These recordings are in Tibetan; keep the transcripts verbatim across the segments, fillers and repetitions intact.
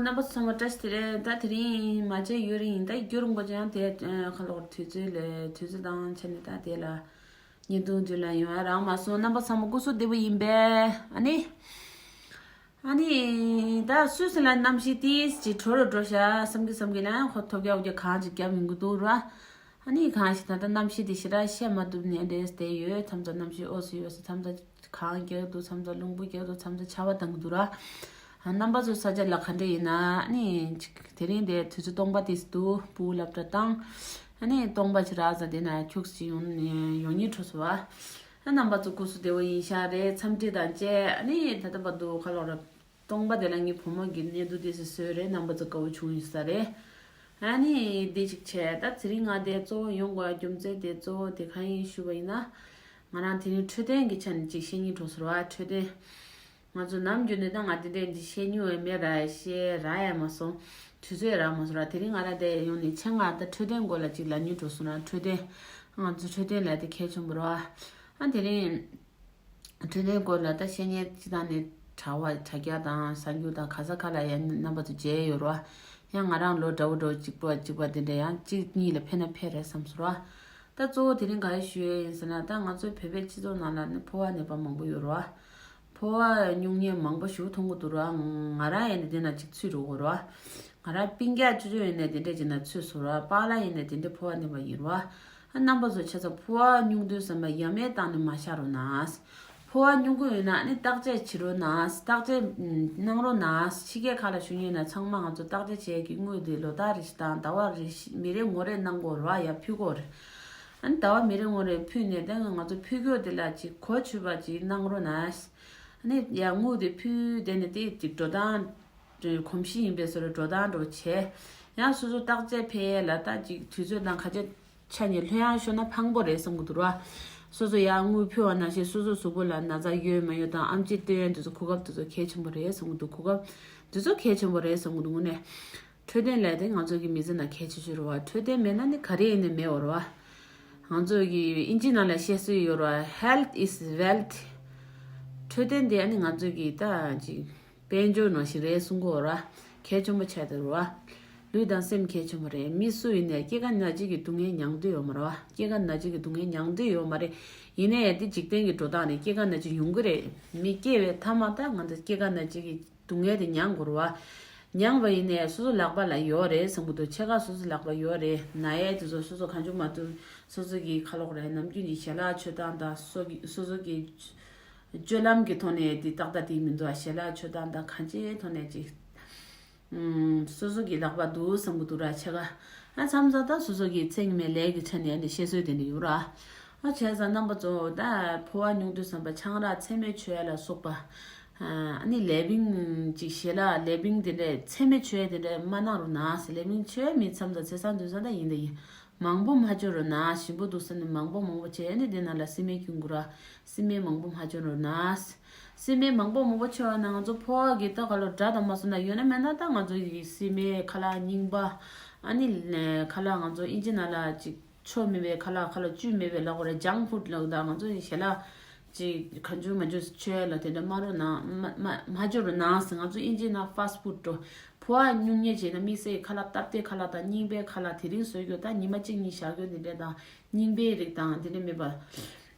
རྣམ་པ་ཚང་མ་བཀྲ་ཤིས་བདེ་ལེགས། ད་དེ་རིང་མ་མཇལ་ཡུན་རིང་ཡིན། ད་རྒྱུན་རིང་པོ་ཅང་དེ་ཁ་ལོག་དུས་ཚོད་ལས་དུས་ཚོད་དང་ཆ་ནས་ད་དེ་ལ་བརྙན་ཐུང་འདི་ལ་ཡོང་ཡ་རག་མ་སོང་། རྣམ་པ་ཚང་མ་སྐུ་གཟུགས་བདེ་པོ་ཡིན་པས། ཨ་ནི། ཨ་ནི། ད་སུད་སི་ལ་གནམ་གཤིས་ཏིས་ཅིག་དྲོ་རུ་འགྲོ་ཤག་བསམ་གི་བསམ་གི་ན་ཡང་ཁོ་ཐོབ་རྒྱག་རྒྱག་གང་ཅིག་རྒྱབ་ཡོང་གི་འདུག་ར། ཨ་ནི་གང་ཞིག་ད་ལྟ་གནམ་གཤིས་དེ་ཞེ་དྲག་བཤད་མ་ཐུབ་ནས་འདྲེས་བསྡད་ཡོད། མཚམས་མཚམས་གནམ་གཤིས་འོ་སི་འོ་སི། མཚམས་མཚམས་གངས་རྒྱག་འདུག་མཚམས་མཚམས་རླུང་བུ་རྒྱག་འདུག་མཚམས་མཚམས་ཆར་པ་བཏང་གི་འདུག་ར། ཨ། རྣམ་པ་ཚོ་ས་ཆ་ལ་ག་འདྲ་ཡིན་ན། ཨ་ནི་ཅིག་དེ་རིང་དེ་དུས་ཚོད་སྟོང་པ་དེ་སུ་འདུག་སྤུ་སློབ་གྲྭ་བཏང་། ཨ་ནི་སྟོང་པ་ཅིག་རག་ཙང་དེ་ན་ཁྱུག་ཅིག་ཡོང་ཡོང་སྙིང་བྲོ་སོང་བ། ཨ། རྣམ་པ་ཚོ་སྐུ་གཟུགས་བདེ་པོ་ཡིན་ཤག་རེད། འཚམས་འདྲི་དང་བཅས། ཨ་ནི་ད་ལྟ་བར་དུ་ཁ་ལོག་ར། སྟོང་པ་དེ་ལ་ངའི་བུ་མོ་གི་གནས་ཚུལ་དེ་སུ་བཟོས་རེད། རྣམ་པ་ཚོ་དགའ་བོ་བྱུང་ཡོད་ས་རེད། ཨ་ནི་འདི་གཅིག་བྱས། ད་དེ་རིང་ང་དེ་གཙོ་བོ་ཡོང་དགོས་རྒྱུ་མཚན་དེ་གཙོ་བོ་དེ་གང་ཡིན་ཞུས་པ་ཡིན་ན། ང་རང་དེ་རིང་འཕྲོད་བསྟེན་གྱི་ཆ་ནས་ཅིག་བཤད་སྙིང་བྲོ་སོང་བ། འཕྲོད་བསྟེན། ང་ཚོ་ནམ་རྒྱུན་ནས་ད་ང་དེ་འདྲས་འདི་བཤད་མྱོང་ཡོད་མེད་ར་བཤད་ར་ཡ་མ་སོང་། དུས་ཚོད་རག་མ་སོང་ར། དེ་རིང་ང་རང་དེ་ཡོང་ནས་ཆེད་མངགས་ད་འཕྲོད་བསྟེན་སྐོར་ལ་ཅིག་ལབ་སྙིང་བྲོ་སོང་ར། འཕྲོད་བསྟེན། ང་ཚོ་འཕྲོད་བསྟེན་ལབ་དེ་གལ་ཆེན་པོ་ར། ཨ། དེ་རིང་འཕྲོད་བསྟེན་སྐོར་ལ་ད་བཤད་མཁན་སྤྱི་བཏང་ནས་དྲ་བ་དྲ་རྒྱ་དང་གསར་འགྱུར་དང་ག་ས་ག་ལ་ཡང་རྣམ་པ་ཚོ་མཇལ་ཡོད་ར། ཡང་ང་རང་ལོ་འདྲ་བོ་འདྲ་བོ་གཅིག་པ་གཅིག་པ་དེ་འདྲ་ཡང་གཅིག་གཉིས་ལ་ཕན་ན་ཕན་རེད་བསམ་སོང་ར། ད་གཙོ་བོ་དེ་རིང་ག་རེ་ཞུ་ཡས་ཡིན་ཟེར་ན། ད་ང་ཚོའི་བོད་པའི་སྤྱི་ཚོགས་ནང་ལ་ནི་ཕོ་བ་ནད་པ་མང་པོ་ཡོད་རེད་བ། ཕོ་བ་སྨྱུང་གནས་མང་པོ་ཞིག་མཐོང་གི་འདུག་ར། ང་རང་ཡང་ནི་དེ་ན་ཅིག་ཚུད་འགྲོ་གི་རེད་བ། ང་རང་སྤུན་ཀྱག་ཅོ་ཅོ་ཡིན་ནའི་དེ་འདྲས་ཅིག་ན་ཚུད་སོང་ར། པཱ་ལགས་ཡིན་ནའི་དེ་འདྲས་ཕོ་བ་ནད་པ་ཡིན་རེད་བ། ཨ། རྣམ་པ་ཚོ་ཆ་ཚང་ཕོ་བ་སྨྱུང་དུས་ཙམ་པ་ཡ་མེད་བཏང་ནས་མ་བཞག་རོགས་གནང་། ཕོ་བ་སྨྱུང་གི་ཡོད་ན་ནི་བརྟག་དཔྱད་བྱེད་རོགས་གནང་། བརྟག་དཔྱད་གནང་རོགས་གནང་། ཕྱི་རྒྱལ་ཁག་ལ་བཞུགས་མཁན་ཡིན་ན་ཚང་མ་ང་ཚོ་བརྟག་དཔྱད་བྱེད་ཀྱི་དངུལ་དེ་ལོ་ལྟར་རེ་བཞིན་དང་ཟླ་བ་རེ་བཞིན་མི་རེ་ངོ་རེ་གནང་དགོས་རེད་བ། ཡ་ཕུལ་དགོས་རེད། ཨ་ནི་ཟླ་བ་མི་རེ་ངོ་རེ་ཕུལ་ནས་ད་ང་ཚོ་ཕུལ་རྒྱུ་དེ་ལ་ཅིག་གོ་ཆོད་པ་ཅིག་གནང་རོགས་གནང་། ཨ་ནི་ཡ་དངུལ་དེ་ཕུལ་དེ་ནས་དེ་ཅིག་འགྲོ་སྟངས་གོམས་གཤིས་ཡིན་པའི་བཟོ་འདྲ་འགྲོ་སྟངས་འདྲ་བྱས། ཡང་སོ་སོ་བརྟག་དཔྱད་ཕེ་ལ་ད་ཅིག་དུས་ཚོད་དང་ཁ་ཆད་ཆ་ནས་ལྷོད་ཡངས་ཤོར་ན་ཕངས་པོ་རེད་བསམ་གི་འདུག་ར། སོ་སོ་ཡར་དངུལ་ཕུལ་བ་ནང་བཞིན་སོ་སོ་གཟུགས་པོ་ལ་ན་ཚ་ཡོད་མ་ཡོད་དང་ཨེམ་ཆི་སྟོན་ཡ་དེ་ཚོ་གོ་སྐབས་དེ་ཚོ་གལ་ཆེན་པོ་རེད་བསམ་གི་འདུག་གོ་སྐབས་དེ་ཚོ་གལ་ཆེན་པོ་རེད་བསམ་གི་འདུག་དངོས་གནས། འཕྲོད་བསྟེན་ལས་དེ་ང་ཚོ་གི་མི་ཚེ་ནང་གལ་ཆེ་ཤོས་རེད་བ། འཕྲོད་བསྟེན་མེད་ན་ནི་ག་རེ་ཡིན་ནའི་མེད་བ་རེད་བ། ང་ཚོ་གི་ཨིན་ཇི་ནང་ལ་བཤད་སྲོལ་ཡོད་རེད་བ། Health is wealth། འཕྲོད་བསྟེན་དེ་ཨ་ནི་ང་ཚོ་གི་ད་ཅིག་དཔལ་འབྱོར་ནང་བཞིན་རེད་གསུང་གི་ཡོད་ར། གལ་ཆེན་པོ་ཆགས་བསྡད་ཡོད་ར། ལུས་དང་སེམས་གལ་ཆེན་པོ་རེད། མི་སུ་ཡིན་ནའི་སྐྱེ་རྒ་ན་འཆི་གི་སྡུག་བསྔལ་མྱང་འདོད་ཡོད་མ་རེད་བ། སྐྱེ་རྒ་ན་འཆི་གི་སྡུག་བསྔལ་མྱང་འདོད་ཡོད་མ་རེད། ཡིན་ནའི་དེ་འཇིག་རྟེན་གྱི་འགྲོ་སྟངས་རེད། སྐྱེ་རྒ་ན་འཆི་ཡོང་གི་རེད། མི་སྐྱེ་བའི་མཐའ་མ་ད་ང་ཚོ་སྐྱེ་རྒ་ན་འཆི་གི་སྡུག་བསྔལ་དེ་མྱང་དགོས་རེད་བ། མྱངས་པ་ཡིན་ནའི་སོ་སོ་ལག་པ་ལ་ཡོད་རེད་བསམ་གི་འདུག་ཕྱེད་ཀ་སོ་སོ་ལག་པ་ཡོད་རེད། ན་ཡས་དེ་ཚོ་སོ་སོ་གང་བྱུང་མ་ཐུབ། སོ་སོ་གི་ཁ་ལོག་རེད། ནམ་རྒྱུན་གྱི་ཞལ་ལག་མཆོད་སྟངས་དང་སོ་གི་སོ་སོ་གི་སྤྱོད་ལམ་གྱི་ཐོག་ནས་དེ་ཏག་ཏག་དེ་མི་འདུག་ཞལ་ལག་མཆོད་སྟངས་དང་གང་ཅིའི་ཐོག་ནས་ཅིག་ཨུམ། སོ་སོ་གི་ལག་པ་འདུག་བསམ་གི་འདུག་ར་ཕྱེད་ཀ། ཨ་མཚམས་མཚམས་ད་སོ་སོ་གི་མཚན་ཉིད་མེད་ལས་ཀྱི་ཆ་ནས་ཨ་ནི་བཤད་སྲོལ་དེ་འདྲ་ཡོད་ར། ཨ་བྱས་ཙང་རྣམ་པ་ཚོ་ད་ཕོ་བ་སྨྱུང་དུས་ཙམ་པ་ཆང་རག་མཚན་སྨོད་བྱེད་ཡ་ལ་སོགས་པ། ཨ་ནི་ལས་བིང་ཅིག་ཞལ་ལག་ལས་བིང་དེ་འདྲས་མཚན་སྨོད་བྱེད་ཡ་དེ་འདྲས་མ་གནང་རོགས་གནང་ཟེར། ལས་བིང་བྱེད་ཡ་མིན་མཚམས་ཙམ་ཚེས་བཟང་དུས་བཟང་ད་ཡིན་ད་ཡིན། མང་པོ་མ་བྱེད་རོགས་གནང་། ཞིམ་པོ་འདུག་ཟེར་ནས་མང་པོ་མང་པོ་བྱས་ནས་དེ་ནང་ལ་སི་མེ་སྐྱུག་དགོས་ར། སི་མེ་མང་པོ་མ་བྱེད་རོགས་གནང་། སི་མེ་མང་པོ་མང་པོ་བྱེད་པ་ན་ང་ཚོ་ཕོ་བ་གི་ད་ག་ལོ་དགྲ་དང་མ་སོང་ན་ཡོད་ན་མེད་ན་ད་ང་ཚོ་གི་སི་མེ་ཁ་ལག་རྙིང་པ། ཨ་ནི་ཁ་ལག་ང་ཚོ་ཨིན་ཇི་ནང་ལ་ཅིག་ཆོ་མེད་པའི་ཁ་ལག་ཁ་ལག་བཅུད་མེད་པའི་ལབ་དགོས་རེད། ཇང་ཕུཌ་ལབ་དང་ང་ཚོ་ཞལ་ལག་ཅིག་གང་བྱུང་མ་བྱུང་མཆོད་ལ་དེ་འདྲ་མ་རོགས་གནང་། མ་མ་མ་བྱེད་རོགས་གནང་ཟེར། ང་ཚོ་ཨིན་ཇི་ནང་ཕཱ་སི་ཊི་ཕུཌ་འགྲོ། ཕོ་བ་སྨྱུང་གནས་བྱས་ན་དམིགས་བསལ་ཁ་ལག་སྟབས་བདེ་ཁ་ལག་དང་རྙིང་པའི་ཁ་ལག་དེ་རིང་བཟོ་རྒྱུ་ད་ཉི་མ་གཅིག་གཉིས་བཞག་རྒྱུ་དེ་འདྲ་དང་རྙིང་པའི་རིགས་དང་དེ་འདྲ་མེད་པ།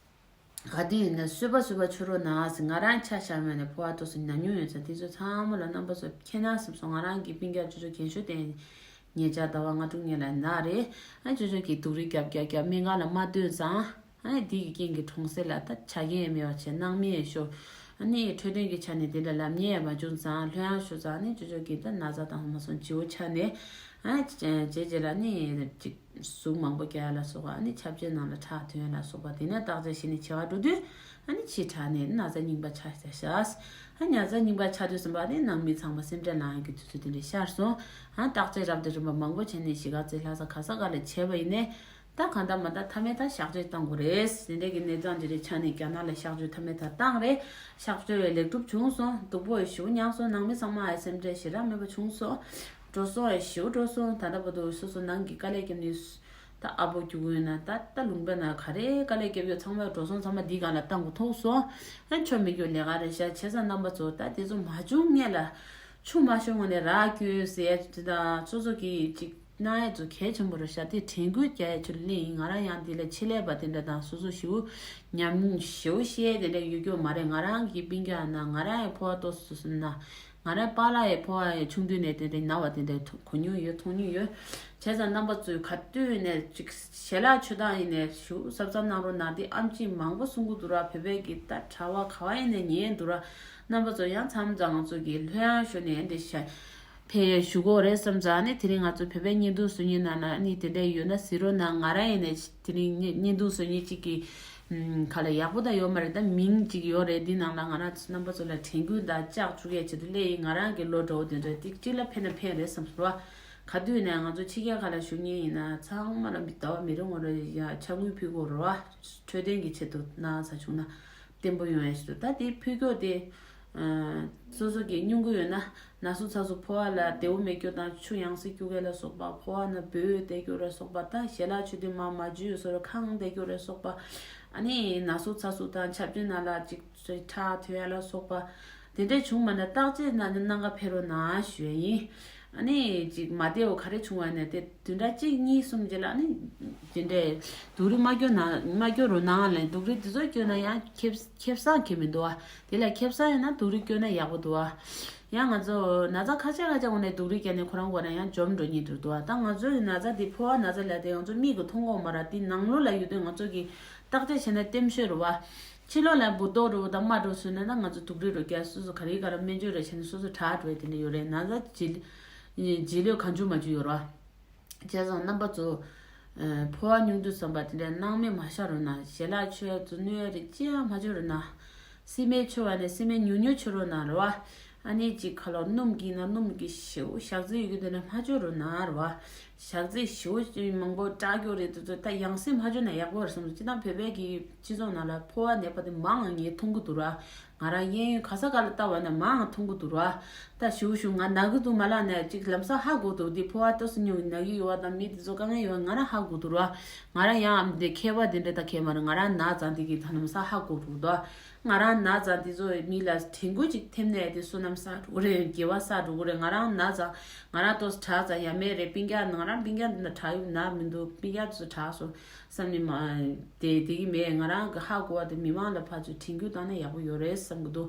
ག་དུས་ཡིན་ན་གསོལ་བ་གསོལ་བ་མཆོད་རོགས་གནང་ཟེར། ང་རང་ཆ་བཞག་ཡོད་ནས་ཕོ་བ་ཏོག་ཙམ་ན་མྱོང་ཡོད་ཙང་དེ་ཚོ་ཚང་མ་ལ་རྣམ་པ་ཚོ་མཁྱེན་ན་བསམ་སོང་། ང་རང་གི་སྤུན་ཀྱག་ཅོ་ཅོ་རྒན་ཤོས་དེ་ཉེ་ཆར་ཟླ་བ་ལྔ་དྲུག་སྔོན་ལ་ན་རེད། ཨ་ཅོ་ཅོ་གིས་སྡུག་རུས་རྒྱབ་རྒྱབ་རྒྱབ་སྨན་ཁང་ལ་མ་སྟོན་ཙང་། ཨ་ནི་དེ་གི་རྐྱེན་གྱིས་གྲོང་གསེབ་ལ་ད་ཆ་རྐྱེན་ཡང་མེད་པ་བྱས། སྣང་མེད་ཤོར། ཨ་ནི་འཕྲོད་བསྟེན་གྱི་ཆ་ནས་དེ་འདྲ་ལབ་མཁན་ཡང་མ་བྱུང་ཙང་ལྷོད་ཡངས་ཤོར་ཙང་། ཨ་ནི་ཅོ་ཅོ་གིས་ད་ན་ཚ་དང་མ་སོང་བྱིའུ་ཆགས་ནས། ཨ་ནི་རྗེས་རྗེས་ལ་ནི་ཅིག་ཟུག་མང་པོ་རྒྱག་ཡ་ལ་སོགས་པ། ཨ་ནི་ཆབ་ཆའི་ནང་ལ་ཁྲག་ཐོན་ཡ་ལ་སོགས་པ། དེ་ནས་བརྟག་དཔྱད་བྱས་ནས་བྱེད་པ་འགྲོ་དུས། ཨ་ནི་ཕྱིས་དྲགས་ནས་ན་ཚ་རྙིང་པ་ཆགས་བཞག་ཤག་ཨ་ན་ཚ་རྙིང་པ་ཆགས་དུས་ཙམ་པ་ནི་ནང་མི་ཚང་མ་སེམས་ཁྲལ་ལངས་ཡ་གི་དུས་ཚོད་དེ་འདྲ་ཤར་སོང་། ཨ་བརྟག་དཔྱད་རབ་དང་རིམ་པ་མང་པོ་བྱས་ནས་གཞིས་ཀ་རྩེ་ལྷ་ས་ག་ས་ག་ལ་བྱས་པ་ཡིན་ནའི། ད་གང་ལྟར་མ་ད་མཐའ་མའི་ད་གཤག་བཅོས་བཏང་དགོས་རེད། དེ་འདྲ་གི་གནས་སྟངས་དེ་འདྲའི་ཆ་ནས་རྒྱ་ནག་ལ་གཤག་བཅོས་མཐའ་མའི་ད་བཏང་རེད། གཤག་བཅོས་ལེགས་གྲུབ་བྱུང་སོང་། སྡུག་པོ་ཞེ་པོ་མྱངས་སོང་། ནང་མི་ཚང་མ་ཨེ་སེམས་ཁྲལ་ཞེ་དྲག་མེད་པ་བྱུང་སོང་། འགྲོ་སོང་ཨེ་ཞེ་པོ་འགྲོ་སོང་། ད་ལྟ་བར་དུ་སོ་སོ་ནང་གི་དཀའ་ལས་བརྒྱབ་ནས་ད་ཨ་ཕོ་རྒྱུག་གི་ཡོད་ན། ད་ད་ལུང་པའི་ནང་ག་རེ་དཀའ་ལས་བརྒྱབ་ཡོད་ཚང་མ་འགྲོ་སོང་ཚང་མ་འདིའི་སྒང་ལ་བཏང་དགོས་ཐུག་སོང་། ཨ་ཆོ་མི་རྒྱུ་ལས་ཀ་རེད་ཤག་བྱས་ཙང་རྣམ་པ་ཚོ་ད་དེ་ཚོ་མ་བྱུང་སྔོན་ལ། ཆུ་མ་ཤོང་བ་ནས་རག་སྐྱོ་ཟེར་ཡ་དེ་དང་སོ་སོ་གི་ཅིག་གནང་ཡ་ཚོ་གལ་ཆེན་པོ་རེད་ཤག་དེ་དྲན་སྐུལ་རྒྱག་ཡ་ཆུ་ལེན་ཡིན། ང་རང་ཡང་དེ་ལ་ཆེད་ལས་པ་དེ་འདྲ་དང་སོ་སོ་ཞེ་པོ་ཉམས་ཞེ་པོ་ཤེས་དེ་འདྲ་ཡོད་རྒྱུ་མ་རེད། ང་རང་གི་སྤུན་ཀྱག་ན་ང་རང་ཡི་ཕོ་བ་ཏོག་སོ་སོ་ན་ང་རང་པཱ་ལགས་ཡི་ཕོ་བ་ཡི་ཆུང་དུས་ནས་དེ་འདྲ་ན་བ་དེ་འདྲ་གོ་མྱོང་ཡོད། མཐོང་མྱོང་ཡོད། བྱས་ཙང་རྣམ་པ་ཚོས་ག་དུས་ནས་ཅིག་ཞལ་ལག་མཆོད་སྟངས་ཡིན་ནས་ཞུ་གཟབ་གཟབ་གནང་རོགས་གནང་། དེ་ཨམ་ཆི་མང་པོ་གསུང་གི་འདུག་ར། བོད་པའི་གི་ད་གྲྭ་བ་ག་བ་ཡིན་ནས་ཉན་འདུག་ར། རྣམ་པ་ཚོ་ཡང་མཚམས་མཚམས་ང་ཚོ་གི་ལྷོད་ཡངས་ཤོར་ནས་འདི་ཤ་ཕེ་ཞུ་གོ་རེད་བསམ་ཙང་ནི། དེ་རིང་ང་ཚོ་བོད་པའི་བརྙན་ཐུང་བཟོ་མཁན་ནང་ན་ནི་དེ་འདྲ་ཡོད་ན་གཟིགས་རོགས་གནང་། ང་རང་ཡིན་ནས་དེ་རིང་བརྙན་བརྙན་ཐུང་བཟོ་མཁན་གཅིག་གི་ཁ་ལ་ཡག་པོ་ད་ཡོད་མ་རེད། ད་མིང་གཅིག་ཡོད་རེད། འདི་ནང་ལ་ང་རང་ཚོ་རྣམ་པ་ཚོ་ལ་དྲན་སྐུལ་དང་ལྕག་བཅུག་ཡས་ཆེད་དུ་སླེབས་ཡིན། ང་རང་གི་བློ་འདྲ་བོ་དེ་འདྲ་ཏིག་ཅིག་ལ་ཕན་ན་ཕན་རེད་བསམ་སོང་བ། ག་དུས་ནས་ང་ཚོ་ཕྱི་རྒྱལ་ཁག་ལ་བཞུགས་མཁན་ཡིན་ན་ཚང་མ་ལ་མི་ཟླ་བ་མི་རིང་བ་རེ་ཡ་ཕྱག་དངུལ་ཕུལ་དགོས་རེད་བ། འཕྲོད་བསྟེན་གྱི་ཆེད་དུ་ན་ཚ་བྱུང་ན་བརྟན་པོ་ཡོང་ཡ་ཆེད་དུ། ད་དེ་ཕུལ་སྐྱོར་དེ་སོ་སོ་གི་སྙུང་གི་ཡོད་ན། ན་ཟུག་ཚ་ཟུག་ཕོ་བ་ལ་བདེ་བོ་མེད་སྐྱོ་དང་ཆུ་ཡང་སེ་སྐྱུག་གས་ལ་སོགས་པ། ཕོ་བ་ན་འབོལ་བསྡད་སྐྱོ་ལ་སོགས་པ། ད་ཞལ་ལག་མཆོད་དུས་མ་མ་འཇུས་སོ་ར་ཁང་བསྡད་སྐྱོ་ལ་སོགས་པ། ཨ་ནི་ན་ཟུག་ཚ་ཟུག་དང་ཆབ་ཆེན་ནང་ལ་ཅིག་ཁྲག་ཐོན་ཡ་ལ་སོགས་པ་དེ་འདྲ་བྱུང་མ་ན་བརྟག་དཔྱད་གནང་ནས་གནང་ག་ཕེབས་རོགས་གནང་ཞུ་ཡ་ཡིན། ཨ་ནི་ཅིག་མ་བདེ་བོ་ག་རེ་བྱུང་བ་ནས་དེ་བདུན་ཕྲག་གཅིག་གཉིས་གསུམ་རྗེས་ལ་ཨ་ནི་དེ་འདྲའི་སྡུག་རུས་མ་སྐྱོ་ན་མ་སྐྱོ་རོགས་གནང་ལ། སྡུག་རུས་དེ་ཚོ་སྐྱོ་ན་ཡང་ཁེབས་ཁེབས་སང་ཁེབས་མི་འདུག་བ། དེ་ལ་ཁེབས་སང་ཡོད་ན་སྡུག་རུས་སྐྱོ་ན་ཡག་པོ་འདུག་བ། ཡང་ང་ཚོ་ན་ཚ་ཁ་ཤས་ཁ་ཤས་འོང་ནས་སྡུག་རུས་བསྐྱལ་ནས་ཁོ་རང་མགོ་ན་ཡང་འཇོམས་འགྲོ་ཉེན་འདུག་འདུག་བ། ད་ང་ཚོའི་ན་ཚ་འདི་ཕོ་བ་ན་ཚ་ལ་དེ་ང་ཚོ་མིག་གིས་མཐོང་གོ་མ་ར། དེ་ནང་ལོགས་ལ་ཡོད་དུས་ང་ཚོ་གི་བརྟག་དཔྱད་བྱས་ན་ལྟེམ་ཤོས་རུ་བ། ཕྱི་ལོགས་ལ་འབུ་ཏོག་རུ་དང་རྨ་རུ་སོན་ན་ན་ང་ཚོ་སྡུག་རུས་རུ་བསྐྱལ། སོ་སོ་ག་རེ་ག་རེ་སྨན་བཅོས་རེ་བྱས་ནས་སོ་སོ་དྲག་འགྲོ་ཡ་དེ་འདྲ་ཡོད་རེད། ན་ཚ་ལྗིད་ལྗིད་ལོས་གང་བྱུང་མ་བྱུང་ཡོད་ར། བྱས་ཙང་རྣམ་པ་ཚོ། ཨ་ཕོ་བ་ཉུང་དུས་བསམ་པ་དེ་འདྲའི་སྣང་མེད་མ་བཞག་རོགས་གནང་། ཞལ་ལག་མཆོད་ཡ་ཚོ་གནོད་ཡ་རེ་ཅི་ཡང་མ་བྱོས་རོགས་གནང་། སི་མེན་མཆོད་པ་ནས་སི་མེན་ཉུང་ཉུང་མཆོད་རོགས་གནང་རེད་བ། ཨ་ནི་ཅིག་ཁ་ལོ་སྣུམ་གྱིས་ན་སྣུམ་གྱིས་ཞེ་པོ་ཞག་རྩི་ཡོད་རྒྱུ་དེ་འདྲ་མ་བྱོས་རོགས་གནང་རེད་བ། ཞག་རྩི་ཞེ་པོ་ཅིག་མང་པོ་བཀྲག་རྒྱུ་རེད། དེ་ཚོ་ད་ཡང་སེ་མ་བྱོས་ན་ཡག་པོ་རེད་བསམ་སོང་། སྤྱིར་བཏང་བོད་པའི་གི་སྤྱི་ཚོགས་ནང་ལ་ཕོ་བ་ནད་པ་དེ་མང་ང་ངས་མཐོང་གི་འདུག་ར། ང་རང་གཡས་གཡོན་ག་ས་ག་ལ་ལྟ་བ་ན་མང་མཐོང་གི་འདུག་ར། ད་ཞུ་ཞུ་ང་ན་གི་འདུག་མ་ལགས་ནས་ཅིག་ལམ་སང་ཧ་གོ་འདུག་འདི་ཕོ་བ་ཏོག་ཙམ་ཉུང་ན་གི་ཡོད་བ་དང་མི་དེ་ཚོ་དཀའ་ངལ་ཡོད་བ་ང་རང་ཧ་གོ་འདུག་ར། ང་རང་ཡང་ཨམ་དེ་མཁས་པ་དེ་འདྲ་ད་མཁས་མ་རེད། ང་རང་ན་ཙང་དེ་གི་ད་ལམ་སང་ཧ་གོ་འདུག་ད་ང་རང་ན་ཙང་དེ་ཚོ་མི་ལ་དྲན་སྐུལ་ཅིག་ཐེབས་ནས་དེ་བསོད་ནམས་བསགས་འགྲོ་གི་རེད། དགེ་བ་བསགས་འགྲོ་གི་རེད། ང་རང་ན་ཙང་ང་རང་ཏོག་ཙམ་དྲག་ཙང་ཡ་མེད་རེད། སྤུན་ཀྱག་ང་རང་སྤུན་ཀྱག་འདི་ན་དྲག་ཡོད་ན་མི་འདུག་སྤུན་ཀྱག་དེ་ཚོ་དྲག་སོང་། བསམ་ནས་མ་དེ་དེ་གི་མེད། ང་རང་གི་ཧ་གོ་བ་དེ་མི་མང་ལ་ཕར་ཚུར་དྲན་སྐུལ་བཏང་ན་ཡག་པོ་ཡོད་རེད་བསམ་གི་འདུག་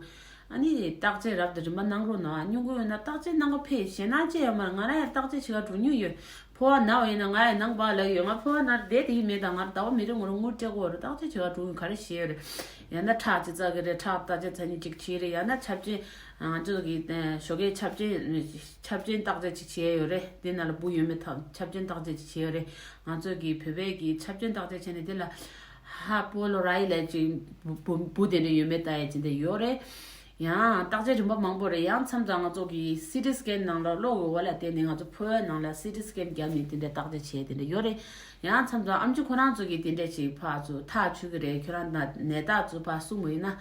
ཨ་ནི་བརྟག་དཔྱད་རབ་དང་རིམ་པ་གནང་རོགས་གནང་། སྙུང་གི་ཡོད་ན་བརྟག་དཔྱད་གནང་ག་ཕེབས། ཞེད་སྣང་ཅི་ཡང་མ་རེད། ང་རང་ཡང་བརྟག་དཔྱད་བྱེད་ག་འགྲོ་མྱོང་ཡོད། ཕོ་བ་ན་བ་ཡིན་ན་ང་ཡང་ནང་པ་ལ་ཡོད། ང་ཕོ་བ་ན་བསྡད་དེ་ཡིན་མེད་དང་ང་ཟླ་བ་མི་རེ་ངོ་རེ་དངུལ་སྤྲད་དགོས་རེད། བརྟག་དཔྱད་བྱེད་ག་འགྲོ་ག་རེ་བྱེད་ཡོད་རེད། ཡང་ན་ཁྲག་ཅིག་བཙལ་གི་རེད། ཁྲག་བརྟག་དཔྱད་ཚ་ཉིན་གཅིག་བྱེད་རེད། ཡང་ན་ཆབ་ཆེན་ང་ཚོ་གི་ཞོགས་ཀའི་ཆབ་ཆེན་ཆབ་ཆེན་བརྟག་དཔྱད་ཅིག་བྱས་ཡོད་རེད། དེ་ནང་ལ་འབུ་ཡོད་མེད་ཐམ་ཆབ་ཆེན་བརྟག་དཔྱད་ཅིག་བྱས་ཡོད་རེད། ང་ཚོ་གི་བོད་པའི་གི་ཆབ་ཆེན་བརྟག་དཔྱད་བྱས་ནས་དེ་ལ་ཧ་པོ་ལོ་རའི་ལ་ཅིག་འབུ་འབུ་འབུ་དེ་འདྲ་ཡོད་མེད་ལྟ་ཡ་ཅིག་དེ་ཡོད་རེད། ཡང་བརྟག་དཔྱད་རིམ་པ་མང་པོ་རེད། ཡང་མཚམས་མཚམས་ང་ཚོ་གི་སི་ཊི་སི་ཀེན་ནང་ལ་གློག་འོད་ལ་བརྟེན་ནས་ང་ཚོ་ཕོ་བའི་ནང་ལ་སི་ཊི་སི་ཀེན་བརྒྱབ་ནས་དེ་འདྲ་བརྟག་དཔྱད་བྱས་དེ་འདྲ་ཡོད་རེད། ཡང་མཚམས་མཚམས་ཨམ་ཆི་ཁོ་རང་ཚོ་གིས་དེ་འདྲ་ཅིག་ཕར་ཚུར་ཐག་ཆོད་གི་རེད། ཁྱོད་རང་ན་ནད་རྟགས་ཚོ་ཕར་གསུངས་པ་ཡིན་ན།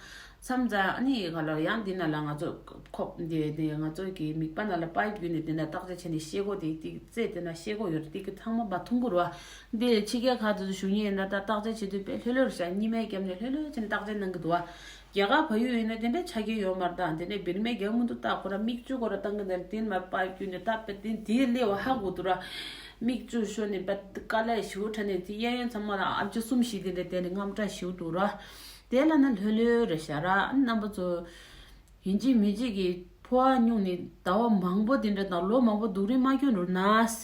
མཚམས་མཚམས་ཨ་ནི་ག་ལ་ཡང་འདི་ན་ལ་ང་ཚོ་ཁོབ་འདི་འདི་ང་ཚོ་གི་མིག་པ་ན་ལ་པའི་བརྒྱུད་ནས་འདི་ན་བརྟག་དཔྱད་བྱས་ནས་ཤེས་གོ་དེ་ཏིག་རྩེ་དེ་ན་ཤེས་གོ་ཡོད་རེད། ཏིག་གི་ཚང་མ་མ་མཐོང་གི་རེད་བ། འདི་ཕྱི་རྒྱལ་ཁག་ཏུ་བཞུགས་མཁན་ཡིན་ན་ད་བརྟག་དཔྱད་བྱེད་དུས་དཔེ་ལྷོད་ལྷོད་རེད་ཤག་གཉིད་མའི་རྒྱབ་ནས་ལྷོད་ལྷོད་བྱས་ནས་བརྟག་དཔྱད་གནང་གི་འདུག་བ། རྒྱ་གར་བལ་ཡུལ་ཡིན་ན་དེ་འདྲའི་ཆ་རྐྱེན་ཡོད་མ་རེད། ད་དེ་འདྲའི་བེར་མའི་རྒྱབ་མུ་མཐུད་བརྟག་ཁོ་ར་མིག་ཆུ་ཁོ་ར་བཏང་གི་འདུག་དེ་ནས་མ་པའི་བརྒྱུད་ནས་ད་དཔེ་དེ་དེ་སླེབས་བ་ཧ་གོ་འདུག་ར། མིག་ཆུ་ཤོར་ནས་དཔེ་དཀའ་ལས་ཞེ་པོ་འཕྲད་ནས་དེ་གཡས་གཡོན་ཚང་མ་ལ་ཨམ་ཆི་གསུམ་བཞི་དེ་འདྲ་བསྡད་ནས་དངངས་སྐྲག་ཞེ་པོ་འདུག་ར། དེ་ལ་ན་ལྷོད་ལྷོད་རེད་ཤག་ར། རྣམ་པ་ཚོ་ཡིན་གཅིག་མིན་གཅིག་གིས་ཕོ་བ་སྙུང་ནས་ཟླ་བ་མང་པོ་དེ་འདྲ་དང་ལོ་མང་པོ་སྡུག་རུས་མ་སྐྱོན་རུ་ན།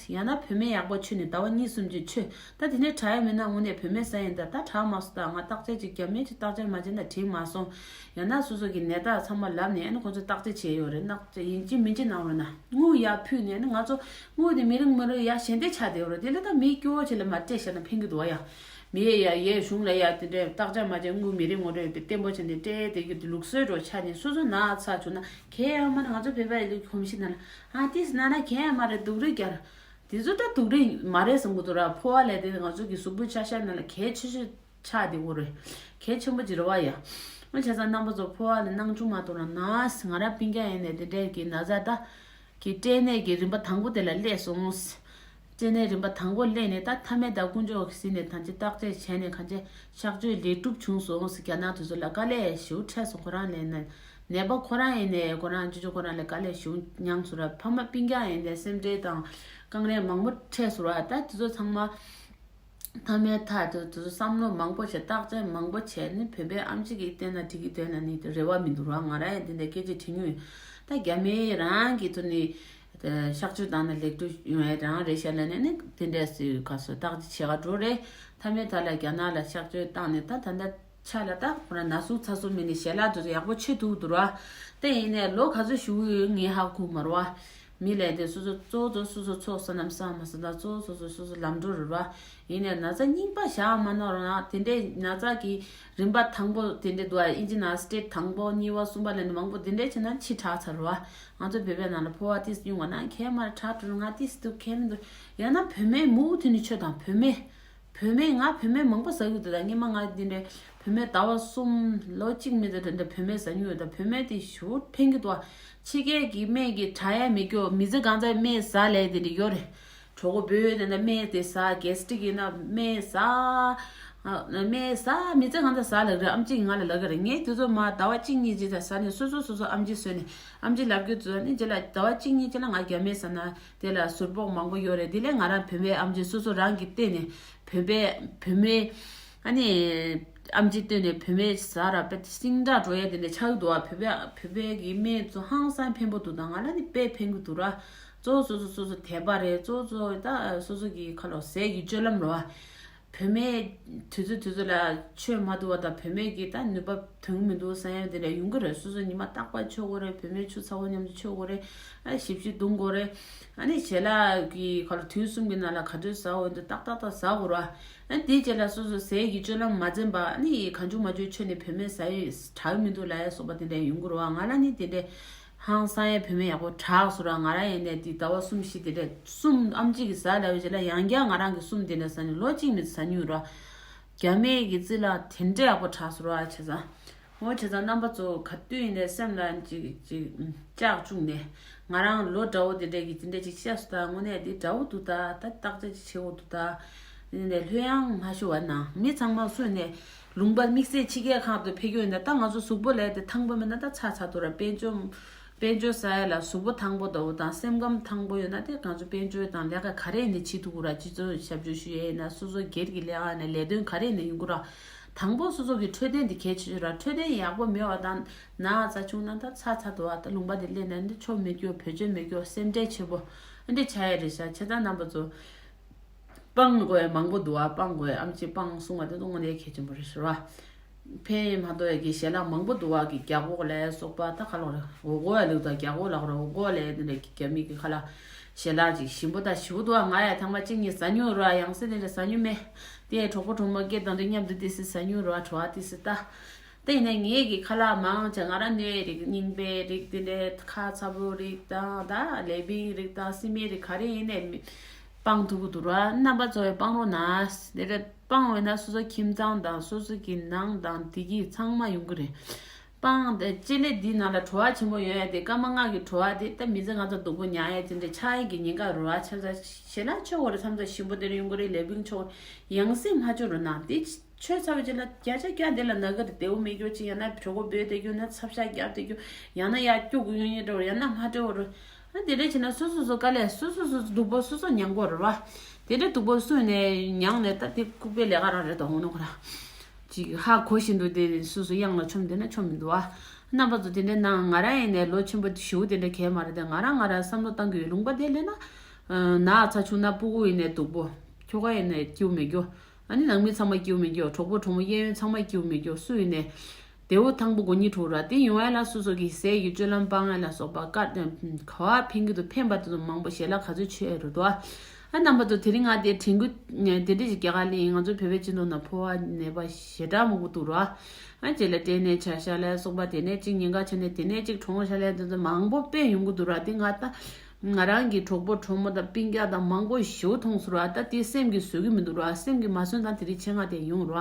ཡང་ན་བོད་སྨན་ཡག་པོ་མཆོད་ནས་ཟླ་བ་གཉིས་གསུམ་ཅིག་མཆོད། ད་དེ་ནས་དྲག་ཡ་མིན་ན་དངོས་གནས་བོད་སྨན་ཟ་ཡིན། ད་ད་དྲག་མ་སོང་། ད་ང་བརྟག་དཔྱད་ཅིག་བརྒྱབ་མེད་ཅིག་བརྟག་དཔྱད་མ་བྱས་ན་དྲན་མ་སོང་། ཡང་ན་སོ་སོ་གི་ནད་རྟགས་ཚང་མ་ལབ་ནས་ཨ་ནི་ཁོ་ཚོས་བརྟག་དཔྱད་བྱས་ཡོད་རེད། བརྟག་དཔྱད་ཡིན་གཅིག་མིན་གཅིག་གནང་རོགས་གནང་། དངུལ་ཡར་ཕུལ་ནས་ཨ་ནི་ང་ཚོ་དངུལ་དེ་མི་རིང་མི་རིང་ཡར་ཞལ་འདེབས་ཆགས་བསྡད་ཡོད་རེད། དེ་ལ་ད་མིའི་སྐྱོ་བོ་ཆེ་ལ་མ་སྤྲད་བཞག་ན་ཕན་གི་འདུག་བ་ཡ། མི་ཡས་ཡ་ཡས་གཞུང་ལ་ཡ་དེ་འདྲའི་བརྟག་དཔྱད་མ་བྱས་དངུལ་མི་རེ་ངོ་རེ་བསྟན་པོ་བྱས་ནས་སྤྲད་དེ་གི་ལུགས་སྲོལ་འགྲོ་ཆགས་ནས་སོ་སོ་ན་ཚ་བྱུང་ན་གལ་ཡང་མ་ང་ཚོ་བོད་པའི་ལུགས་གོམས་གཤིས་ནང་ལ་ཨ་ཏིས་ན་ན་གལ་ཡང་མ་རེད། སྡུག་རུས་རྒྱག་དེ་ཚོ་ད་སྡུག་རུས་མ་རེད་བསམ་གི་འདུག་ར། ཕོ་བ་ལས་དེ་ང་ཚོ་གི་གཟུགས་པོའི་ཆ་ཤས་ནང་ལ་གལ་ཆེ་ཤོས་ཆགས་དེ་འོ་རེད། གལ་ཆེན་པོ་ཅིག་རེད་བ་ཡ། མ་བྱས་ཙང་རྣམ་པ་ཚོ་ཕོ་བ་ལ་སྣང་ཆུང་མ་གཏོང་ར་ན། ང་རང་སྤུན་ཀྱག་ཡིན་ནས་དེ་འདྲའི་གི་ན་ཚ་ད་གི་སྐྲན་ནད་ཀྱི་རིམ་པ་དང་པོ་དེ་ལ་སླེབས་སོང་། སྐྲན་ནད་རིམ་པ་དང་པོ་སླེབས་ནས་ད་མཐའ་མའི་ཟླ་དཀོན་མཆོག་གཟིགས་ནས་ཐམས་ཅད་བརྟག་དཔྱད་བྱས་ནས་གང་ཅི་གཤག་བཅོས་ལེགས་གྲུབ་བྱུང་སོང་ཟེར། རྒྱ་ནག་དེ་ཚོ་ལ་དཀའ་ལས་ཞེ་པོ་འཕྲད་སོང་། ཁོ་རང་ལས་ན་ ནད་པ་ཁོ་རང་ཡིན་ནའི་ཁོ་རང་ཅོ་ཅོ་ཁོ་རང་ལ་དཀའ་ལས་ཞེ་པོ་མྱངས་སོང་ར། ཕ་མ་སྤུན་ཀྱག་ཡིན་ནའི་སེམས་ཁྲལ་དང་དཀའ་ངལ་མང་པོ་འཕྲད་སོང་ར། ད་དེ་ཚོ་ཚང་མ་མཐའ་མའི་མཐའ་དུ་དེ་ཚོ་བསམ་བློ་མང་པོ་བྱས། བརྟག་དཔྱད་མང་པོ་བྱས་ནས་བོད་པའི་ཨེམ་ཆི་གིས་བལྟས་ན་འགྲིག་གི་འདུག་ན་ནི་རེ་བ་མི་འདུག་ར། ང་རང་ཡང་དེ་འདྲ་སྐད་ཆ་དྲི་མྱོང་ཡོད། ད་རྒྱ་མི་རང་གི་ཐོག་ནས་གཤག་བཅོས་བཏང་ན་ལེགས་འགྲུབ་ཡོང་ཡ་རང་རེད་ཤག་ལབ་ནས་ནི་དེ་འདྲ་ཟེར་ག་སོ་བརྟག་དཔྱད་བྱེད་ག་འགྲོ་རེད། མཐའ་མའི་མཐའ་ལ་རྒྱ་ནག་ལ་གཤག་བཅོས་བཏང་ནས་ད་ད་ལྟ་ཆ་ལ་ད་ཁོ་རང་ན་ཟུག་ཚ་ཟུག་མེད་ནས་ཞལ་ལག་དེ་ཚོ་ཡག་པོ་མཆོད་ཐུབ་འདུག་ར། དེ་ཡིན་ནའི་ལོ་ག་ཚོད་བཞུགས་ཡོད་ངས་ཧ་གོ་མ་རེད་བ། མི་ལས་དེ་སོ་སོ་གཙོ་བོ་སོ་སོ་ཚོགས་བསོད་ནམས་བསགས་མ་བསགས་དང་གཙོ་བོ་སོ་སོ་སོ་སོ་ལམ་འགྲོ་རེད་བ། ཡིན་ནའི་ན་ཚ་རྙིང་པ་བཞག་མ་ནོར་ན་དེ་འདྲའི་ན་ཚ་གི་རིམ་པ་དང་པོ་དེ་འདྲའི་འདུག་ཨ། ཨིན་ཇི་ནང་སི་ཊེ་ཇི་དང་པོ་གཉིས་པ་གསུམ་པ་ལབ་ནས་མང་པོ་དེ་འདྲའི་བྱས་ན་ཕྱི་དྲགས་ཚར་བ། ང་ཚོ་བོད་པའི་ནང་ལ་ཕོ་བ་ཏིས་སྙུང་བ་ན་ཁྱད་མར་དྲག་འགྲོ་ང་ཏིས་འདུག་ཁྱད་མི་འདུག་ཡང་ན་བུད་མེད་མུ་མཐུད་ནས་ཆོས་དང་བུད་མེད། བུད་མེད་ང་བུད་མེད་མང་པོ་ཟ་གི་འདུག་ད་སྔོན་མ་ང་འདི་འདྲའི་བུད་མེད་ཟླ་བ་གསུམ་ལོ་གཅིག་མི་ཚོ་དེ་འདྲ་བུད་མེད་ཟ་མྱོང་ཡོད། ད་བུད་མེད་དེ་ཞུ་ཕན་གི་འདུག་ཕྱི་རྒྱལ་གྱི་སྨན་གྱི་དྲག་ཡ་མི་སྐྱོ། མི་ཚེ་གང་ཚ་སྨན་ཟ་ལས་དེ་འདྲ་ཡོད་རེད། གྲོད་ཁོག་སྦོས་དེ་འདྲ་སྨན་དེ་ཟ། གེ་སི་ཊི་རིག་ཡིན་ན་སྨན་ཟ། སྨན་ཟ། མི་ཚེ་གང་ཚ་ཟ་ལབ་རེད། ཨམ་ཆི་གིས་ང་ལ་ལབ་གི་རེད། ངས་དེ་ཚོ་མ་ཟླ་བ་གཅིག་གཉིས་ཅིག་ད་ཟ་ནས་སོ་སོ་སོ་སོ་ཨམ་ཆི་བཟོས་ནས་ཨམ་ཆི་ལབ་རྒྱུ་བཟོས་ནས་རྗེས་ལ་ཟླ་བ་གཅིག་གཉིས་རྗེས་ལ་ང་རྒྱ་སྨན་ཟ་ན་དེ་ལ་ཟུར་ཕོག་མང་པོ་ཡོད་རེད། དེ་ལས་ང་རང་བུད་མེད་ཨམ་ཆི་སོ་སོ་རང་གིས་བལྟས་ནས་བུད་མེད་བུད་མེད་ཨ་ནི་ཨམ་ཆི་བལྟས་ནས་བུད་མེད་ཟ་ར་པེ་ཤིང་འདྲ་འགྲོ་ཡས་དེ་འདྲ་ཆགས་འདུག་ཨ། བོད་པ་བོད་པའི་གི་སྨན་ཚོ་ཧང་སང་ཕན་པོ་འདུག་ད་ང་ལ་ནི་དཔེ་ཕན་གི་འདུག་ར། གཙོ་བོ་སོ་སོ་སོ་སོ་དད་པ་རེད། གཙོ་བོ་གཙོ་བོ་ད་སོ་སོ་གི་ཁ་ལོ་ཟས་ཀྱི་སྤྱོད་ལམ་རེད་བ། བུད་མེད་དུས་ཚོད་དུས་ཚོད་ལ་མཆོད་མ་ཐུབ་པ་དང་བུད་མེད་ཀྱི་ད་ནུས་པ་དུང་མི་འདུག་བསམ་ཡ་དེ་འདྲ་ཡོང་གི་རེད། སོ་སོ་ཉི་མ་རྟག་པར་མཆོད་དགོས་རེད། བུད་མེད་ཆུ་ཚ་བོ་མཉམ་དུ་མཆོད་དགོས་རེད། ཨ་ཞིབ་ཞིབ་བརྡུང་དགོས་རེད། ཨ་ནི་ཞལ་ལག་གི་ཁ་ལོ་དུས་གསུམ་གྱི་ནང་ལ་ག་ཚོད་ཟ་འོས་འདུག་ཏག་ཏག་ཏག་ཟ་དགོས་རེད། ཨ་ནི་དེའི་རྗེས་ལ་སོ་སོ་ཟས་ཀྱི་སྤྱོད་ལམ་མ་འཛེམས་པ་ཨ་ནི་གང་བྱུང་མ་བྱུང་མཆོད་ནས་བུད་མེད་ཟ་ཡི་དྲག་མི་འདུག་ལབ་ཡ་སོགས་པ་དེ་འདྲ་ཡོང་གི་རེད་བ། ང་ལ་ནི་དེ་འདྲ། ཧང་སང་ཡས་བུད་མེད་ཡག་པོ་དྲག་སོང་ར། ང་རང་ཡིན་ནས་དེ་ཟླ་བ་གསུམ་བཞི་དེ་འདྲས་གསུམ་ཨམ་ཆི་གིས་ཟ་ལབ་ཡོད་ཅེ་ལ་ཡང་བསྐྱར་ང་རང་གིས་གསུམ་དེ་འདྲས་ཟ་ནས་ལོ་གཅིག་མི་ཟ་མྱོང་ར། རྒྱ་སྨན་གྱི་རྩི་ལ་དེ་འདྲས་ཡག་པོ་དྲག་སོང་ར་བྱས་ཙང་། འོ་བྱས་ཙང་རྣམ་པ་ཚོ་ག་དུས་ཡིན་ནས་སེམས་ལ་ཅིག་ཅིག་ལྕག་བཅུག་ནས་ང་རང་ལོ་འདྲ་བོ་དེ་འདྲས་ཀྱི་དེ་འདྲས་ཅིག་བཤད་སོང་ད་དངོས་གནས་དེ་འདྲ་བོ་འདུག་ད་ད་བརྟག་དཔྱད་ཅིག་བྱེད་དགོས་འདུག་ད། དེ་འདྲས་ལྷོད་ཡངས་མ་ཤོར་བ་ན་མི་ཚང་མ་སུ་ནས། ལུང་པ་དམིགས་བསལ་ཕྱི་རྒྱལ་ཁག་ཏུ་ཕེབས་རྒྱུ་ཡིན་ན་ད་ང་ཚོ་གཟུགས་པོ་ལས་དེ་ཐང་པོ་མེད་ན་ད་ཚ་ཚ་འདུག་ར། དཔལ་འབྱོར་དཔལ་འབྱོར་ཟ་ཡ་ལ་གཟུགས་པོ་ཐང་པོ་འདྲ་བོ་དང་སེམས་ཁམས་ཐང་པོ་ཡོད་ན་དེ་ང་ཚོ་དཔལ་འབྱོར་དང་ལས་ཀ་ག་རེ་ཡིན་ནའི་བྱེད་ཐུབ་ཀྱི་ར། སྤྱི་ཚོགས་ཞབས་ཞུ་ཞུ་ཡས་ཡིན་ན་སོ་སོ་སྒེར་གྱི་ལས་ཀ་ཡིན་ན་ལས་དོན་ག་རེ་ཡིན་ན་ཡོང་གི་ར། དང་པོ་སོ་སོ་གི་འཕྲོད་བསྟེན་དེ་གལ་ཆེ་ཆེ་ར། འཕྲོད་བསྟེན་ཡག་པོ་མེད་པ་དང་ན་ཚ་བྱུང་ན་ད་ཚ་ཚ་འདུག་བ། ད་ལུང་པ་དེ་སླེབས་ན་འདི་ཆོ་མི་སྐྱོ་བེད་སྤྱོད་མི་སྐྱོ་སེམས་ཁྲལ་ཆེ་པོ་འདི་ཆགས་ཡས་རེད་ཤག་བྱས་ཙང་རྣམ་པ་ཚོ། སྤང་དགོས་མང་པོ་འདུག་བ། སྤང་དགོས་ཨམ་ཆི་སྤང་གསུང་བ་དེ་ཚོ་དངོས་གནས་གལ་ཆེན་པོ་རེད་ཟེར་བ། ཕན་མ་ཐོགས་ཡ་གི་ཞལ་ལག་མང་པོ་འདུག་བ་གི་རྒྱ་སྒོག་ལས་སོགས་པ་ད་ག་ལོག་རེད། འོ་སྒོག་ལ་ལུག་དང་རྒྱ་སྒོག་ལ་རེད། འོ་སྒོག་ལས་དེ་འདྲ་རྒྱ་མི་གི་ཁ་ལག་ཞལ་ལག་ཅིག་ཞིམ་པོ་དང་ཞིམ་པོ་འདུག་བ། ང་ཡ་ཐང་མ་གཅིག་གཉིས་ཟ་མྱོང་རེད་བ། ཡང་སེ་དེ་འདྲ་ཟ་མྱོང་མེད། དེ་གྲོགས་པོ་གྲོགས་མོ་སྐད་བཏང་དུས་མཉམ་དུ་ཏི་སི་ཟ་མྱོང་རེད་བ། བྲོ་བ་ཏི་སི་ད། དེ་ཡིན་ན་ངེད་ཀྱི་ཁ་ལག་མང་ཆེ་ང་རང་ནས་རིགས་རྙིང་པའི་རིགས་དེ་འདྲའི་ཁ་ཚ་པོ་རིགས་དང་ད་ལེ་བིང་རིགས་དང་སི་མེ་རིགས་ག་རེ་ཡིན་ནས་མི་སྤང་ཐུབ་ཀྱི་འདུག་ར། རྣམ་པ་ཚོ་ཡང་སྤང་རོགས་གནང་། དེ་འདྲ་སྤང་འོས་ན་སོ་སོ་ཁྱིམ་ཚང་དང་སོ་སོ་གི་ནང་དང་བདེ་སྐྱིད་ཚང་མ་ཡོང་གི་རེད། སྤང་དེ་སྤྱི་ལེ་འདི་ནང་ལ་བྲོ་བ་ཆེན་པོ་ཡོད་ཡ་དེ་སྐར་མ་ལྔ་གི་བྲོ་བ་དེ་ད་མི་ཚེ་ང་ཚོ་སྡུག་པོ་མྱངས་ཡ་དེ་འདྲ་ཆགས་ཡ་གི་ཉེན་ཁ་རེད་བ། ཆ་ཚང་ཞེ་ལ་ཆོག་གོ་རེད། མཚམས་མཚམས་ཞིམ་པོ་དེ་འདྲ་ཡོང་གི་རེད། ལེ་བིང་ཆོག་ཡང་སེ་མ་ཆོག་རོགས་གནང་དེ། ཆོས་ཚ་བའི་རྗེས་ལ་བརྒྱ་ཆ་བརྒྱ་དེ་ལ་ན་གི་རེད། བདེ་བོ་མེད་རྒྱུ་ཅིག་ཡང་ན་གྲོད་ཁོག་སྦོས་བསྡད་རྒྱུ་ན་ཚབ་ཤ་རྒྱབ་བསྡད་རྒྱུ་ཡང་ན་ཡར་སྐྱུག་གི་ཡོང་ཡོད་འགྲོ་ཡང་ན་མ་སྤྲོ་བོ་རུ། ཨ་དེ་འདྲ་བྱས་ན་སོ་སོ་སོ་དཀའ་ལས་སོ་སོ་སོ་སོ་སྡུག་པོ་སོ་སོ་མྱང་དགོས་རེད་བ། དེ་འདྲ་སྡུག་པོ་སུ་ནས་མྱངས་ནས་ད་དེ་ལྐུགས་པའི་ལས་ཀ་རང་རེད་དོ་འོང་ནོ་ཁོ་ར། ཅིག་ཧ་གོ་བཞིན་དུ་དེ་སོ་སོ་གཡང་ལ་མཆོམ་བསྡད་ན་མཆོམ་མི་འདུག་བ། རྣམ་པ་ཚོ་དེ་འདྲ་ནང་ང་རང་ཡིན་ནས་ལོ་ཆེན་པོ་ཞེ་པོ་དེ་འདྲ་གས་མ་རེད་དེ། ང་རང་ང་རང་བསམ་བློ་བཏང་གི་ཡོད། ལུང་པ་དེ་སླེབས་ན། ན་ཚ་བྱུང་ན་སྤུ་གུ་ཡིན་ནས་སྡུག་པོ། ཁྱོ་ག་ཡིན་ནས་སྐྱིད་པོ་མེད་རྒྱུ། ཨ་ནི་ནང་མི་ཚང་མ་སྐྱིད་པོ་མེད་རྒྱུ། གྲོགས་པོ་གྲོགས་མོ་གཡས་གཡོན་ཚང་མ་སྐྱིད་པོ་མེད་རྒྱུ། སུ་ཡིན་ནས་བདེ་བོ་ཐང་པོ་མགོ་གཉིས་འཁྲུག་ར། དེ་ཡོང་ཡ་ལ་སོ་སོ་གི་ཟས་ཀྱི་སྤྱོད་ལམ་སྤང་ཡ་ལ་སོགས་པ་བཀའ་ག་བ་ཕན་གྱི་འདུག་ཕན་པ་དེ་ཚོ་མང་པོ་ཞལ་ལག་ག་ཚོད་མཆོད་ཡ་རུ་འདུག་ཨ་རྣམ་པ་ཚོ་དེ་རིང་ང་དེ་དྲན་སྐུལ་དེ་འདྲ་ཞིག་རྒྱག་ག་ལེན། ང་ཚོ་བོད་པའི་སྤྱི་ཚོགས་ནང་ཕོ་བ་ནད་པ་ཞེ་དྲག་མང་པོ་འདུག་ར། ཨ་རྗེས་ལ་སྐྲན་ནད་ཆ་ཤ་ལ་སོགས་པ་དེ་ནས་གཅིག་ཉེན་ཁ་ཆེ་ནས་དེ་ནས་གཅིག་གྲོངས་ཤ་ལ་དེ་ཚོ་མང་པོ་དཔེ་ཡོང་གི་འདུག་ར། དེ་ང་ད། ང་རང་གི་གྲོགས་པོ་གྲོགས་མོ་དང་སྤུན་ཀྱག་དང་མང་པོ་ཞེ་པོ་མཐོང་སོང་ར། ད་དེ་སེམས་ཀྱིས་བཟོད་ཀྱི་མི་འདུག་ར། སེམས་ཀྱིས་མ་བཟོད་ན་དེ་རིང་ཆེད་མངགས་དེ་ཡོང་ར།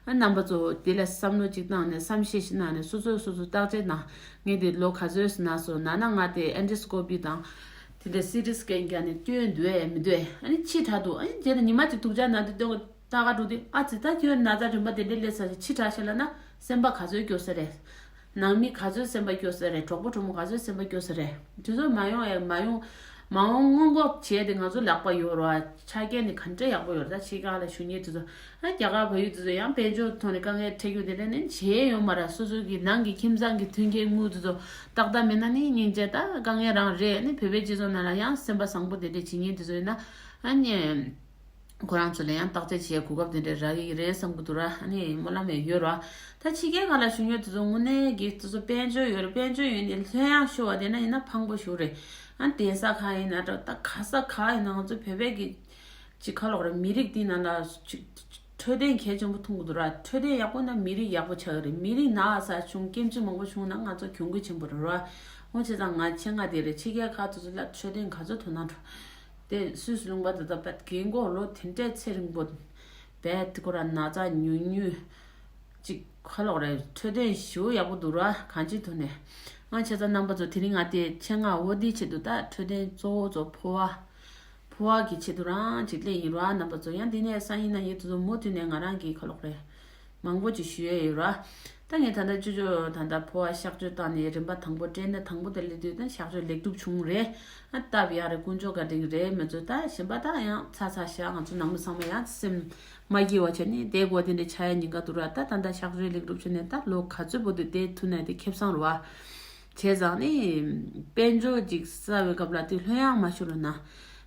ཨ་རྣམ་པ་ཚོ་དེ་ལ་བསམ་བློ་གཅིག་བཏང་ནས་བསམ་ཤེས་ཤིག་གནང་ནས་སོ་སོས་སོ་སོ་བརྟག་དཔྱད་གནང་། ངས་དེ་ལོ་ག་ཚོད་ཟིན་ན་སོང་ན་ན་ང་དེ་ཨེན་ཌོ་སི་ཀོ་པི་དང་དེ་འདྲ་སི་ཊི་སི་ཀེན་རྒྱག་ནས་སྐྱོན་འདུག་ཨེ་མི་འདུག་ཨེ། ཨ་ནི་ཕྱི་དྲགས་འདུག་ཨ་ནི་རྗེས་ལ་ཉི་མ་གཅིག་སྡུག་ཅག་ན་དེ་སྟོན་གོ། ད་ག་འགྲོ་དུས་ཨ་ཙི་ད་ཁྱོད་ན་ཚ་རིམ་པ་དེ་འདྲ་སླེབས་ཚར་ཕྱི་དྲགས་ཤག་ལབ་ན་སེམས་པ་ག་ཚོད་སྐྱོ་ས་རེད། ནང་མི་ག་ཚོད་སེམས་པ་སྐྱོ་ས་རེད། གྲོགས་པོ་གྲོགས་མོ་ག་ཚོད་སེམས་པ་སྐྱོ་ས་རེད། དེ་ཚོ་མ་ཡོང་ཨེ་མ་ཡོང་། མ་འོང་སྔོན་འགོག་བྱས་ཏེ་ང་ཚོ་ལག་པ་ཡོད་རེད་བ། ཆ་རྐྱེན་ནི་ག་འདྲ་ཡག་པོ་ཡོད་རེད། ད་ཕྱི་རྒྱལ་ལ་བཞུགས་མཁན་དེ་ཚོ། ཨ་རྒྱ་གར་བལ་ཡུལ་དེ་ཚོ་ཡང་དཔལ་འབྱོར་ཐོག་ནས་དཀའ་ངལ་འཕྲད་རྒྱུ་དེ་འདྲ་ནི་བྱས་ཡོད་མ་རེད། སོ་སོ་གི་ནང་གི་ཁྱིམ་ཚང་གི་མཐུན་རྐྱེན་དངུལ་དེ་ཚོ་ཏག་ཏག་མེད་ན་ནི་སྙིང་རྗེ། ད་དཀའ་ངལ་རང་རེད། ནི་བོད་པའི་སྤྱི་ཚོགས་ནང་ལ་ཡང་སེམས་པ་བཟང་པོ་དེ་འདྲ་བྱེད་མཁན་དེ་ཚོ་ཡིན་ན། ཨ་ནི། ཁོ་རང་ཚོ་ལ་ཡང་བརྟག་དཔྱད་བྱེད་གོ་སྐབས་དེ་འདྲ་རག་གི་རེད་བསམ་གི་འདུག་ར། ཨ་ནི་སྨོན་ལམ་ཡང་ཡོད་ར། ད་ཕྱི་རྒྱལ་ཁག་ལ་བཞུགས་མཁན་དེ་ཚོ་དངོས་གནས་ཀྱི་དེ་ཚོ་དཔལ་འབྱོར་ཡོད་རེད། དཔལ་འབྱོར་ཡོད་ནས་ལྷོད་ཡངས་ཤོར་བ་དེ་ན་ཡིན་ན་ཕངས་པོ་ཞིག་རེད། ཨ་བསྡད་ས་ག་ཡིན་ན་འདྲ། ད་ག་ས་ག་ཡིན་ན་ང་ཚོ་བོད་པའི་གི་ཅིག་ཁ་ལོག་རེད། མི་རིགས་དེ་ནང་ལ་ཅིག་འཕྲོད་བསྟེན་གལ་ཆེན་པོ་མཐོང་གི་འདུག་ར། འཕྲོད་བསྟེན་ཡག་པོ་ན་མི་རིགས་ཡག་པོ་ཆགས་ཀྱི་རེད། མི་རིགས་ན་ཚ་བྱུང་སྐྱོན་བརྗོད་མང་པོ་བྱུང་ན་ང་ཚོ་གྱོང་གུད་ཆེན་པོ་རེད་ར། འོ་བྱས་ཙང་ང་ཆེད་མངགས་དེ་རེད། ཕྱི་རྒྱལ་ཁག་དེ་ཚོ་ལ་འཕྲོད་བསྟེན་ག་ཚོད་དོ་སྣང་འགྲོ། དེ་སུད་སི་ལུང་པ་དེ་དག་པད་རྒན་གོག་ལོ་དེ་འདྲའི་ཚེ་རིང་པོ། བད་དེ་ཁོ་ར་ན་ཚ་ཉུང་ཉུང་། ཅིག་ཁ་ལོག་རེད། འཕྲོད་བསྟེན་ཞེ་པོ་ཡག་པོ་འདུག་ར། གང་ཅིའི་ཐོག་ནས། ཨང་བྱས་ཙང་རྣམ་པ་ཚོ་དེ་རིང་ང་དེ་ཆེད་མངགས་འོ་དེའི་ཆེད་དུ་ད་འཕྲོད་བསྟེན་གཙོ་བོ་ཚོ་ཕོ་བ། ཕོ་བ་གི་ཆེད་དུ་རང་ཅིག་སླེབས་ཡིན་ར། རྣམ་པ་ཚོ་ཡང་འདི་ནས་སང་ཉིན་གནངས་ཉིན་དེ་ཚོ་མུ་མཐུད་ནས་ང་རང་གི་ཁ་ལོག་རེད། མང་པོ་ཅིག་ཞུ་ཡས་ཡོད་ར། ད་ངས་ད་ལྟ་ཅོ་ཅོ་ད་ལྟ་ཕོ་བ་གཤག་བཅོས་བཏང་ནས་རིམ་པ་དང་པོ་སྤྲད་ན་དང་པོ་དེ་སླེབས་དུས་ད་གཤག་བཅོས་ལེགས་གྲུབ་བྱུང་རེད། ཨ་སྟབས་ཡག་རེད། དཀོན་མཆོག་བཀའ་དྲིན་རེད། མི་ཚོ་ད་གཞན་པ་ད་ཡང་ཚ་ཚ་ཤག་ང་ཚོ་ནང་མི་ཚང་མ་ཡང་སེམས་མ་སྐྱིད་པ་བྱས་ནས་བསྡད་དགོས་དེ་འདྲ་ཆགས་ཡ་ཉེན་ཁ་འདུག་ར། ད་ད་ལྟ་གཤག་བཅོས་ལེགས་གྲུབ་བྱུང་ནས་ད་ལོ་ག་ཚོད་བར་དུ་བསྡད་ཐུབ་ན་དེ་ཁེ་བཟང་རེད་བ། བྱས་ཙང་ནི། དཔལ་འབྱོར་ཅིག་བསགས་པའི་སྐབས་ལ་དེ་ལྷོད་ཡངས་མ་ཤོར་རོགས་གནང་།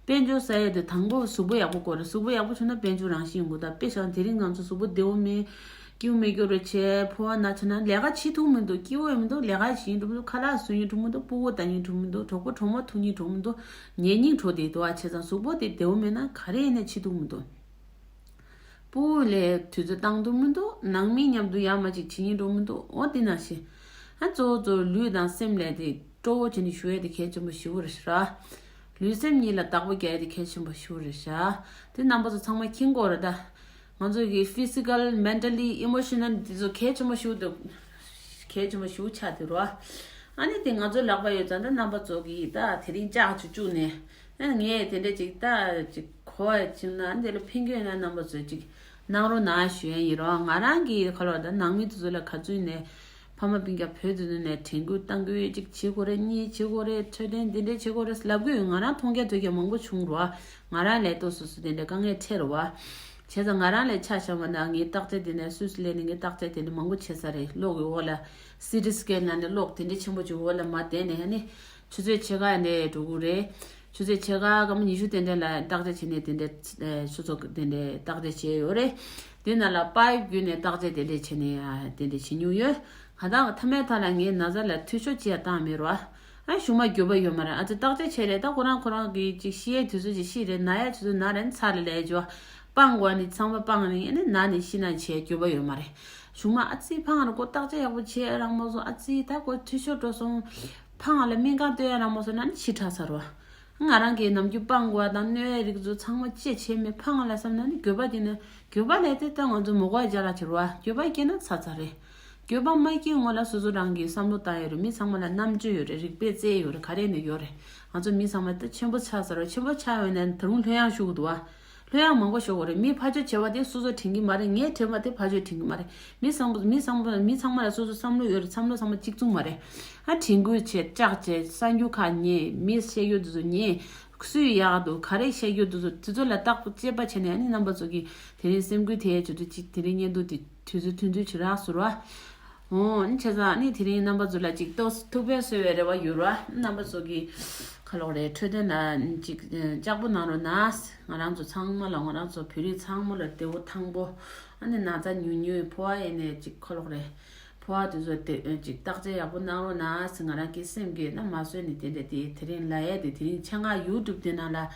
དཔལ་འབྱོར་བསགས་ཡས་དེ་དང་པོ་གཟུགས་པོ་ཡག་པོ་དགོས་རེད། གཟུགས་པོ་ཡག་པོ་བྱུང་ན་དཔལ་འབྱོར་རང་བཞིན་ཡོང་གི། ད་དཔེ་བཞག་ན་དེ་རིང་ང་ཚོ་གཟུགས་པོ་བདེ་པོ་མེད། སྐྱིད་པོ་མེད་རྒྱུ་རེད་བྱས། ཕོ་བ་ན་ཆ་ན་ལས་ཀ་བྱེད་ཐུབ་མི་འདུག་སྐྱིད་པོ་ཡོད་མི་འདུག་ལས་ཀ་བྱེད་འགྲོ་མི་འདུག་ཁ་ལག་བཟོ་ཡིན་འགྲོ་མི་འདུག་སྤུ་གུ་ལྟ་ཡིན་འགྲོ་མི་འདུག་གྲོགས་པོ་གྲོགས་མོ་ཐུག་ཡིན་འགྲོ་མི་འདུག་ཉལ་སྙིང་བྲོ་དེ་འདུག་ཨ་བྱས་ཙང་གཟུགས་པོ་དེ་བདེ་པོ་མེད་ན་ག་རེ་ཡིན་ན་བྱེད་ཐུབ་མི་འདུག་སྤུ་གུ་ལ་དུས་ཚོད་བཏང་ཐུབ་མི་འདུག་ནང་མི་མཉམ་དུ་ཡར་མར་ཅིག་བྱེད་སྙིང་འདོད་མི་འདུག་འོ་དེ་ནང་བཞིན། ཨ་གཙོ་བོ་གཙོ་བོ་ལུས་དང་སེམས་ལ་དེ་སྤྲོ་བོ་བྱས་ནས་བཞུགས་ཡས་དེ་གལ་ཆེན་པོ་ཞེ་པོ་རེད་ཤག་ལུས་སེམས་གཉིས་ལ་བདག་པོ་རྒྱག་ཡས་དེ་གལ་ཆེན་པོ་ཞེ་པོ་རེད་ཤག་དེ་རྣམ་པ་ཚོ་ཚང་མ་མཁྱེན་གྱི་ཡོད་རེད་ད། ང་ཚོ་གི་physical, mentally, emotional དེ་ཚོ་གལ་ཆེན་པོ་ཞེ་པོ་འདུག་གལ་ཆེན་པོ་ཞེ་པོ་ཆགས་བསྡད་རེད་བ། ཨ་ནི་དེ་ང་ཚོའི་ལག་པ་ཡོད་ཙང་ད་རྣམ་པ་ཚོ་གིས་ད་དེ་རིང་ལྕགས་ཅིག་བཅུག་ནས། ཨ་ངས་དེ་འདྲ་ཅིག་ད་ཅིག་གོ་བ་བྱུང་ན་དེ་ལ་ཕན་གྱི་ཡོད་ན་རྣམ་པ་ཚོས་ཅིག་གནང་རོགས་གནང་ཞུ་ཡ་ཡིན་རོགས། ང་རང་གི་ཁ་ལོ་ད་ནང་མི་དེ་ཚོ་ལ་ག་ཚོད་ནས་ཕ་མ་སྤུན་ཀྱག་བོད་དེ་ཚོ་ནས་དྲན་སྐུལ་གཏང་གི་ཡོད། ཅིག་བྱེད་དགོས་རེད། གཉིས་བྱེད་དགོས་རེད། འཕྲོད་བསྟེན་དེ་འདྲ་བྱེད་དགོས་རེད་ལབ་གི་ཡོད། ང་རང་མཐོང་རྒྱ་ཐོས་རྒྱ་མང་པོ་བྱུང་རོགས། ང་རང་ལས་ཏོག་སོ་སོ་དེ་འདྲ་དཀའ་ངལ་འཕྲད་རོགས། བྱས་ཙང་ང་རང་ལས་ཆ་བཞག་པ་ན་ངའི་བརྟག་དཔྱད་དེ་ནས་སུད་སི་སླེབས་ནས་ངའི་བརྟག་དཔྱད་དེ་འདྲ་མང་པོ་བྱས་ས་རེད། གློག་གི་འོག་ལ་སི་ཊི་སི་ཀེན་ལ་ནས་གློག་དེ་འདྲ་ཆེན་པོ་ཅིག་འོག་ལ་མར་བསྡད་ནས་ཨ་ནི་ཆུ་ཚོད་ཕྱེད་ཀ་ནས་འགྲོ་གི་རེད། ཆུ་ཚོད་ཕྱེད་ཀ་སྐར་མ་ཉི་ཤུ་དེ་འདྲ་ལ་བརྟག་དཔྱད་བྱས་ནས་དེ་འདྲ་ཨེ་ཆུ་ཚོད་དེ་འདྲ་བརྟག་དཔྱད་བྱས་ཡོད་རེད། དེ་ནང་ལ་པའིབ་བརྒྱུད་ནས་བརྟག་དཔྱད་དེ་འདྲ་བྱས་ནས་ཨ་དེ་འདྲ་བྱེད་མྱོང་ཡོད། གང་ལྟར་མཐའ་མའི་མཐའ་ལ་ངའི་ན་ཚ་ལ་འཐུས་ཤོར་ཅི་ཡང་བཏང་མེད་རོ། ཨ་གཞུག་མ་འགྱོད་པ་ཡོད་མ་རེད། ཨ་ཙི་བརྟག་དཔྱད་བྱས་རེད། ད་ཁོ་རང་ཁོ་རང་གི་ཅིག་ཤི་ཡའི་དུས་ཚོད་ཅིག་ཤི་རེད། ན་ཡའི་དུས་ཚོད་ན་རེད། ཚར་རེད་ལས་ཅོ། སྤང་དགོས་ནི་ཚང་མ་སྤང་ནི་ཨ་ནི་ན་ནི་ཤི་ན་བྱས་འགྱོད་པ་ཡོད་མ་རེད། གཞུག་མ་ཨ་ཙི་ཕ་ང་རང་ཁོ་བརྟག་དཔྱད་ཡག་པོ་བྱས་རང་མ་སོང་། ཨ་ཙི་ད་ཁོ་འཐུས་ཤོར་འགྲོ་སོང་། ཕ་ང་ལ་སྨན་ཁང་སྟོན་ཡ་རང་མ་སོང་ན་ནི་ཤི་ཁྲག་ཚ་རོ། ང་རང་གིས་ནམ་རྒྱུན་སྤང་དགོས་པ་དང་གནོད་ཡ་རིགས་ཚོ་ཚང་མ་ཅི་བྱས་མེད། ཕ་ང་ལ་བསམ་ན་ནི་འགྱོད་པ་དེ་ནི་འགྱོད་པ་ལས་དེ་ལྟ་ང་ཚོ་མོ་ག་ཅ་ལག་བྱེད་རོ། འགྱོད་པ་སྐྱེས་ན་ཚ་ཚ་རེད། འགྱོད་པ་མ་སྐྱེས་སྔོན་ལ་སོ་སོ་རང་གིས་བསམ་བློ་བཏང་ཡོད་རེད། མི་ཚང་མ་ལ་རྣམ་དཔྱོད་ཡོད་རེད། རིག་པའི་རྩལ་ཡོད་རེད། ག་རེ་ནས་ཡོད་རེད། ང་ཚོ་མི་ཚང་མ་ད་ཆེན་པོ་ཆགས་ཚར་རེད། ཆེན་པོ་ཆགས་ཡོད་ན་ད་རུང་ལྷོད་ཡངས་ཤོར་གི་འདུག་བ། ལྷོད་ཡངས་མང་པོ་ཤོར་གི་རེད། མི་ཕར་ཕྱོགས་བྱས་པ་དེ་སོ་སོ་དྲན་གི་མ་རེད། ངས་དྲན་པ་དེ་ཕར་ཕྱོགས་དྲན་གི་མ་རེད། མི་ཚང་མ་མི་ཚང་མ་མི་ཚང་མ་ལ་སོ་སོ་བསམ་བློ་ཡོད་རེད། བསམ་བློ་ཚང་མ་གཅིག་མཚུངས་མ་རེད། ཨ་དྲན་སྐུལ་བྱས། ལྕགས་བྱས། གསར་འགྱུར་ཁག་ཉན། མི་བཤད་རྒྱུ་དེ་ཚོ་ཉན། སུས་ཡག་འདུག་ག་རེ་བཤད་རྒྱུ་དེ་ཚོ་དེ་ཚོ་ལ་བརྟག་དཔྱད་པ་བྱས་ནས་ཨ་ནི་རྣམ་པ་ཚོ་གིས་དེ་རིང་སེམས་འགུལ་ཐེབས་ཡ་ཆེད་དུ་ཅིག་དེ་རིང་བརྙན་ཐུང་དེ་དུས་ཚོད་ཐུང་ཐུང་ཅིག་རག་སོང་ར། འོ་ཨ་ནི་བྱས་ཙང་ཨ་ནི་དེ་རིང་རྣམ་པ་ཚོ་ལ་ཅིག་ཏོག་ཙམ་ཐུགས་ཕན་གསོས་པའི་རེ་བ་ཡོད་ར། རྣམ་པ་ཚོ་གིས་ཁ་ལོག་རེད། འཕྲོད་བསྟེན་ལ་ཅིག་ལྕགས་པོ་གནང་རོགས་གནང་། ང་རང་ཚོ་ཚང་མ་ལ་ང་རང་ཚོ་བོད་རིགས་ཚང་མ་ལ་བདེ་པོ་ཐང་པོ། ཨ་ནི་ན་ཚ་ཉུང་ཉུང་། ཕོ་བ་ཡིན་ནས་ཅིག་ཁ་ལོག་རེད། ཕོ་བ་དེ་ཚོ་དེ་ཅིག་བརྟག་དཔྱད་ཡག་པོ་གནང་རོགས་གནང་ཟེར་ང་རང་གི་སེམས་ཀྱི་ན་མ་བཟོད་ནས་དེ་འདྲ་དེ་དེ་རིང་ལབ་ཡས་དེ། དེ་རིང་ཆེད་མངགས་ཡུ་ཊུབ་དེ་ནང་ལ་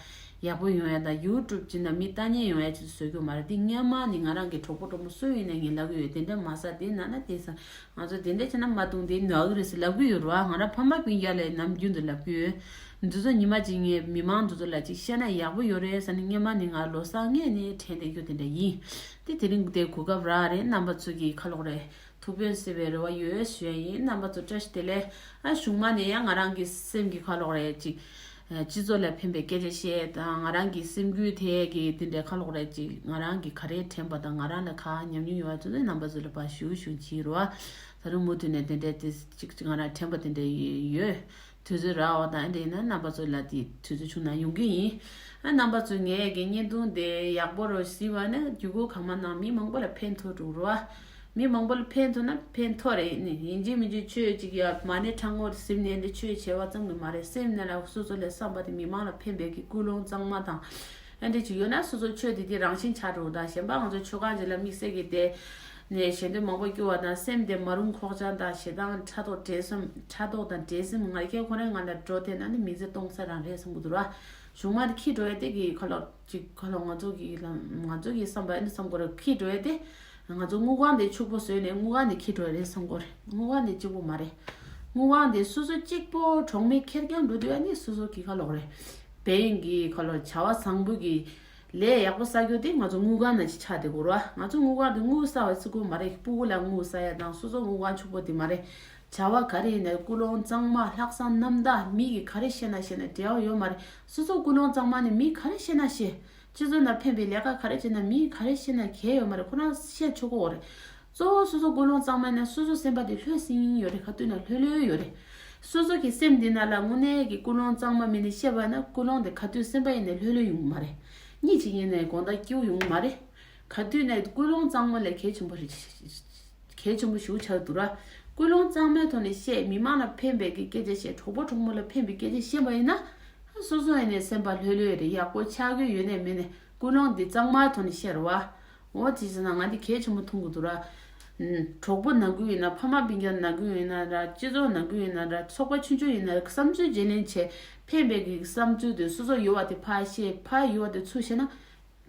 ཡག་པོ་ཡོང་ཡ་དང་ཡུ་ཊུབ་ཅིག་ན་མི་ལྟ་མཁན་ཡོང་ཡ་ཅིག་བཟོ་རྒྱུ་མ་རེད། དེ་སྔོན་མ་ནས་ང་རང་གི་གྲོགས་པོ་གྲོགས་མོ་སུ་ཡིན་ནས་ངས་ལབ་གི་ཡོད། དེ་འདྲ་མ་ཟ། དེ་ན་ན་དེ་ཟ། ང་ཚོ་དེ་འདྲ་བྱས་ན་མ་བཏུང་དེ་ནོར་གི་རེད་ཟེར་ལབ་གི་ཡོད་རེད་བ། ང་རང་ཕ་མ་སྤུན་ཀྱག་ལ་ནམ་རྒྱུན་དུ་ལབ་གི་ཡོད། འདི་ཚོ་ཉི་མ་གཅིག་ངས་མི་མང་འདི་ཚོ་ལ་ཅིག་བཤད་ན་ཡག་པོ་ཡོད་རེད་ཟེར་ནས་སྔོན་མ་ནས་ང་ལོ་གསར་སྔོན་ནས་དྲན་བསྡད་རྒྱུ་དེ་འདྲ་ཡིན། དེ་དེ་རིང་དེ་གོ་སྐབས་རག་རེད། རྣམ་པ་ཚོ་གི་ཁ་ལོག་རེད། ཐུགས་ཕན་གསོས་པའི་རེ་བ་ཡོད་ཞུ་ཡ་ཡིན། རྣམ་པ་ཚོ་བཀྲ་ཤིས་བདེ་ལེགས། ཨ་གཞུག་མ་ནས་ཡང་ང་རང་གི་སེམས་ཀྱི་ཁ་ལོག་རེད་ཅིག་སྤྱི་ཚོགས་ལ་ཕན་པའི་སྐད་ཆ་བཤད་དང་། ང་རང་གི་སེམས་འགུལ་ཐེབས་ཀྱི་དེ་འདྲའི་ཁ་ལོག་རེད་ཅིག་ང་རང་གི་ག་རེ་དྲན་པ་དང་ང་རང་ལ་ག་ཉམས་མྱོང་ཡོད་པ་ཚོ་ནི་རྣམ་པ་ཚོ་ལ་ཕར་ཞུ་ཞུ་བྱེད་རོགས། ད་རུང་མུ་མཐུད་ནས་དེ་འདྲའི་དེ་གཅིག་གཅིག་ང་རང་དྲན་པ་དེ་འདྲ་ཡོད། དུས་ཚོད་རག་པ་དང་ཨེ་འདྲ་ཡིན་ན་རྣམ་པ་ཚོ་ལ་དེ་དུས་ཚོད་བྱུང་ན་ཡོང་གི་ཡིན། ཨ་རྣམ་པ་ཚོས་ངའི་གི་བརྙན་ཐུང་དེ་ཡག་པོ་རུ་གཟིགས་པ་ན་བརྒྱུད་སྐུར་གང་མང་གནང་། མི་མང་པོ་ལ་ཕན་ཐོགས་འགྲོ་རོགས། མི་མང་པོ་ལ་ཕན་ཐོགས་ན་ཕན་ཐོགས་རེད། ནི་ཡིན་གཅིག་མིན་གཅིག་ཆོས་གཅིག་ཡ་མ་ཎི་ཁྲ་ངོ་རུ་གཟིགས་ནས་འདི་ཆོས་བྱས་པ་ཙམ་གྱིས་མ་རེད། སེམས་ནང་ལ་སོ་སོ་ལ་བསམ་པ་དེ་མི་མང་ལ་ཕན་པའི་གི་ཀུན་སློང་གཙང་མ་དང་། ཨ་འདྲ་ཅིག་ཡོད་ན་སོ་སོ་ཆོས་དེ་དེ་རང་བཞིན་ཆགས་འགྲོ་གི། ད་གཞན་པ་ང་ཚོ་ཆོས་ཁང་ཅིག་ལ་དམིགས་བསལ་གྱི་དེ་ནས་ཞལ་འདོན་མང་པོ་བསྐྱུར་བ་དང་སེམས་དེ་མ་རུངས་ཁོག་ཅན་དང་ཞེ་སྡང་ཕྲག་དོག་འགྲན་སེམས་ཕྲག་དོག་དང་འགྲན་སེམས་ང་རྒྱལ་ཁོ་རང་ང་ལ་འགྲོ་བསྡད་ན་ནི་མི་ཚེ་སྟོང་ས་རང་རེད་བསམ་གྱི་འདུག་ར། གཞུང་མ་དེ་འཁྱེར་འགྲོ་ཡ་དེ་གི་ཁ་ལོ་ཅིག་ཁ་ལོ་ང་ཚོ་གི་ལམ་ང་ཚོ་གི་བསམ་པ་ཨེ་འདྲ་བསམ་དགོས་རེད། འཁྱེར་འགྲོ་ཡ་དེ་ང་ཚོ་དངུལ་ཁང་དེ་ཕྱུག་པོ་བཟོས་ནས་དངུལ་ཁང་དེ་འཁྱེར་འགྲོ་ཡ་རེད་བསམ་དགོས་རེད། དངུལ་ཁང་དེ་གཅིག་པོ་མ་རེད། དངུལ་ཁང་དེ་སོ་སོ་གཅིག་པོ་གྲོགས་མེད་ཁེར་རྐྱང་འགྲོ་དུས་ཨ་ནི་སོ་སོ་གི་ཁ་ལོག་རེད། བན་གི་ཁ་ལོག་བྱ་བ་བཟང་པོ་གི་ལས་ཡག་པོ་བསགས་རྒྱུ་དེ་ང་ཚོ་དངུལ་ཁང་ནང་ཅིག་ཆགས་བསྡད་དགོས་ར། ང་ཚོ་དངུལ་ཁང་དེ་དངུལ་བསགས་པ་བརྩི་དགོས་མ་རེད། སྤུ་གུ་ལ་དངུལ་བསགས་ཡ་དང་སོ་སོ་དངུལ་ཁང་ཕྱུག་པོ་དེ་མ་རེད། བྱ་བ་ག་རེ་ཡིན་ནའི་ཀུན་སློང་གཙང་མ་ལྷག་བསམ་རྣམ་དག་མི་གི་ག་རེ་བཤད་ན་བཤད་ན་འབྲེལ་བ་ཡོད་མ་རེད། སོ་སོ་ཀུན་སློང་གཙང་མ་ནི་མི་ག་རེ་བཤད་ན་བཤད། སྤྱི་ཚོགས་ནང་ཕན་པའི་ལས་ཀ་ག་རེ་བྱས་ན་མི་ག་རེ་བཤད་ན་གལ་ཡོད་མ་རེད། ཁོ་རང་བཤད་ཆོག་གི་ཡོད་རེད། གཙོ་བོ་སོ་སོ་ཀུན་སློང་གཙང་མ་ཡིན་ན་སོ་སོ་སེམས་པ་དེ་ལྷོད་སིང་ཡོད་རེད། ག་དུས་ན་ལྷོད་ལྷོད་ཡོད་རེད། སོ་སོ་གི་སེམས་འདི་ནང་ལ་དངོས་གནས་ཀྱི་ཀུན་སློང་གཙང་མ་མེད་ནས་བཤད་པ་ན་ཀུན་སློང་དེ་ག་དུས་སེམས་པ་ཡིན་ནས་ལྷོད་ལྷོད་ཡོང་གི་མ་རེད། གཉིད་ཅིག་ཡིན་ནས་དགོང་དག་སྐྱིད་པོ་ཡོང་གི་མ་རེད། ག་དུས་ནས་ཀུན་སློང་གཙང་མ་ལས་གལ་ཆེན་པོ་རེད། གལ་ཆེན་པོ་ཞིག་ཆགས་འདུག་ར། ཀུན་སློང་གཙང་མའི་ཐོག་ནས་བཤད། མི་མང་ལ་ཕན་པའི་གི་སྐད་ཆ་བཤད། གྲོགས་པོ་གྲོགས་མོ་ལ་ཕན་པའི་སྐད་ཆ་བཤད་པ་ཡིན་ན། སོ་སོ་ཡིན་ནས་སེམས་པ་ལྷོད་ལྷོད་རེད། ཡག་པོ་ཆགས་ཀྱི་ཡོད་ནས་མེད་ནས་ཀུན་སློང་འདི་གཙང་མའི་ཐོག་ནས་བཤད་རོགས། འོ་དེ་བྱས་ན་ང་འདི་གལ་ཆེན་པོ་མཐོང་གི་འདུག་ར། ཨུམ། གྲོགས་པོ་ནང་ཁུལ་ཡིན་ན་ཕ་མ་སྤུན་ཀྱག་ནང་ཁུལ་ཡིན་ན་ར། སྤྱི་ཚོགས་ནང་ཁུལ་ཡིན་ན་ར། ཚོགས་པ་ཆུང་ཆུང་ཡིན་ན་ར། བསམ་ཚུལ་བརྗེ་ལེན་བྱེད། ཕན་པའི་གི་བསམ་ཚུལ་དེ་སོ་སོ་ཡོད་པ་དེ་ཕར་བཤད། ཕར་ཡོད་པ་དེ་ཚུར་བཤད་ན།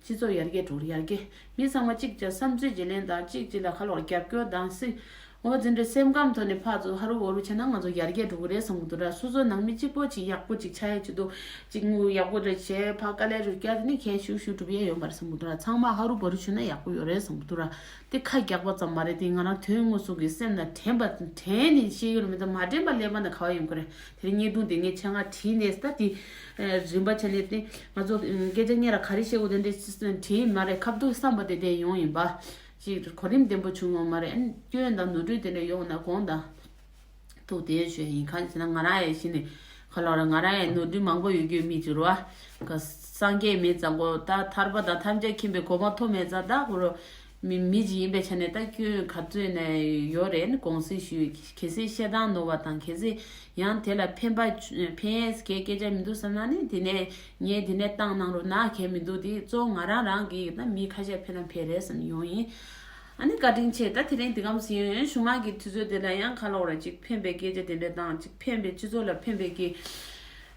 སྤྱི་ཚོགས་ཡར་རྒྱས་འགྲོ་གི་རེད། ཡར་རྒྱས། མི་ཚང་མ་གཅིག་བྱས་བསམ་ཚུལ་བརྗེ་ལེན་དང་གཅིག་གཅིག་ལ་ཁ་ལོག་རྒྱབ་སྐྱོར་དང་སྲིད། འོ་དེ་འདྲའི་སེམས་ཁམས་ཐོག་ནས་ཕར་ཚུར་ཧ་རུ་བོ་རུ་བྱས་ན་ང་ཚོ་ཡར་རྒྱས་འགྲོ་གི་རེད་བསམ་གི་འདུག་ར། སོ་སོ་ནང་མི་གཅིག་པོ་གཅིག་ཡག་པོ་གཅིག་ཆགས་ཡ་གཅིག་འདུག་གཅིག་དངུལ་ཡག་པོ་རེ་བྱས་ཕར་དཀའ་ལས་རུ་བསྐྱལ་དེ་ནི་གལ་ཤུགས་ཤུགས་འགྲུབ་ཡ་ཡོད་མ་རེད་བསམ་གི་འདུག་ར། ཚང་མ་ཧ་རུ་བོ་རུ་བྱུང་ན་ཡག་པོ་ཡོད་རེད་བསམ་གི་འདུག་ར། དེ་ཁ་རྒྱག་པ་ཙམ་མ་རེད། དེ་ང་རང་དོན་དངོས་སུ་གི་སེམས་ལ་དྲན་པ་དྲན་ནས་ཤེས་ཀྱི་རེད། མི་འདུག་མ་དྲན་པ་ཀླད་པ་ནས་ག་བ་ཡོང་གི་རེད། དེ་རིང་བརྙན་ཐུང་དེ་ངས་ཆེད་མངགས་བྲིས་ནས་ད་དེ་རིམ་པ་བྱས་ནས་དེ་ང་ཚོ་སྐད་ཆ་སྙན་ལ་ག་རེ་བཤད་དགོས་དེ་འདྲས་བྲིས་མ་རེད། ཁ་ཐུག་བསམ་པ་དེ་དེ་ཡོང་ཡིན་པ། ཅིག་གོ་རིམ་ལྡན་པོ་བྱུང་ཡོང་མ་རེད། ཨ་ནི་སྐྱོན་དང་ནོར་འཁྲུལ་དེ་འདྲ་ཡོང་ན་དགོངས་དག་ཐུགས་དེ་ཞུ་ཡིན། གང་ཡིན་ཟེར་ན་ང་རང་ཡང་གཞི་ནས་ག་ལོག་ར་ང་རང་ཡང་ནོར་འཁྲུལ་མང་པོ་ཡོད་རྒྱུ་མི་འགྱུར་བ། ག་སངས་རྒྱས་མི་ཙམ་གོ་ད་ཐར་པ་དང་ཐམས་ཅད་མཁྱེན་པའི་གོ་འཕང་ཐོབ་མེད་ཙང་ད་གོ་རོ། མི་མི་ཅིག་ཡིན་པའི་ཆ་ནས་ད་སྐྱོན་ག་ཚོད་ནས་ཡོད་རེད་ནི་དགོངས་སེལ་ཞུ། གལ་སྲིད་བཤད་སྟངས་ནོར་བ་དང་གལ་སྲིད་ཡང་དེ་ལ་ཕན་པ་ཕན་ཡས་གལ་སྐད་ཆ་མི་འདུག་བསམ་ན་ནི་དེ་ནས་ངས་དེ་ནས་བཏང་གནང་རོགས་གནང་། གལ་མི་འདུག་དེ་གཙོ་བོ་ང་རང་རང་གི་ད་མི་ཁ་ཤས་ཕན་ན་ཕན་རེད་བསམ་ཡོང་ཡིན། ཨ་ནི་བཀའ་དྲིན་ཆེ། ད་དེ་རིང་འདི་གམ་ཟིན་ཡོད་གཞུང་ངག་གི་དུས་ཚོད་དེ་ལ་ཡང་ག་ལོག་ར་ཅིག་ཕན་པའི་སྐད་ཆ་དེ་འདྲ་དང་ཅིག་ཕན་པའི་སྤྱི་ཚོགས་ལ་ཕན་པའི་གི་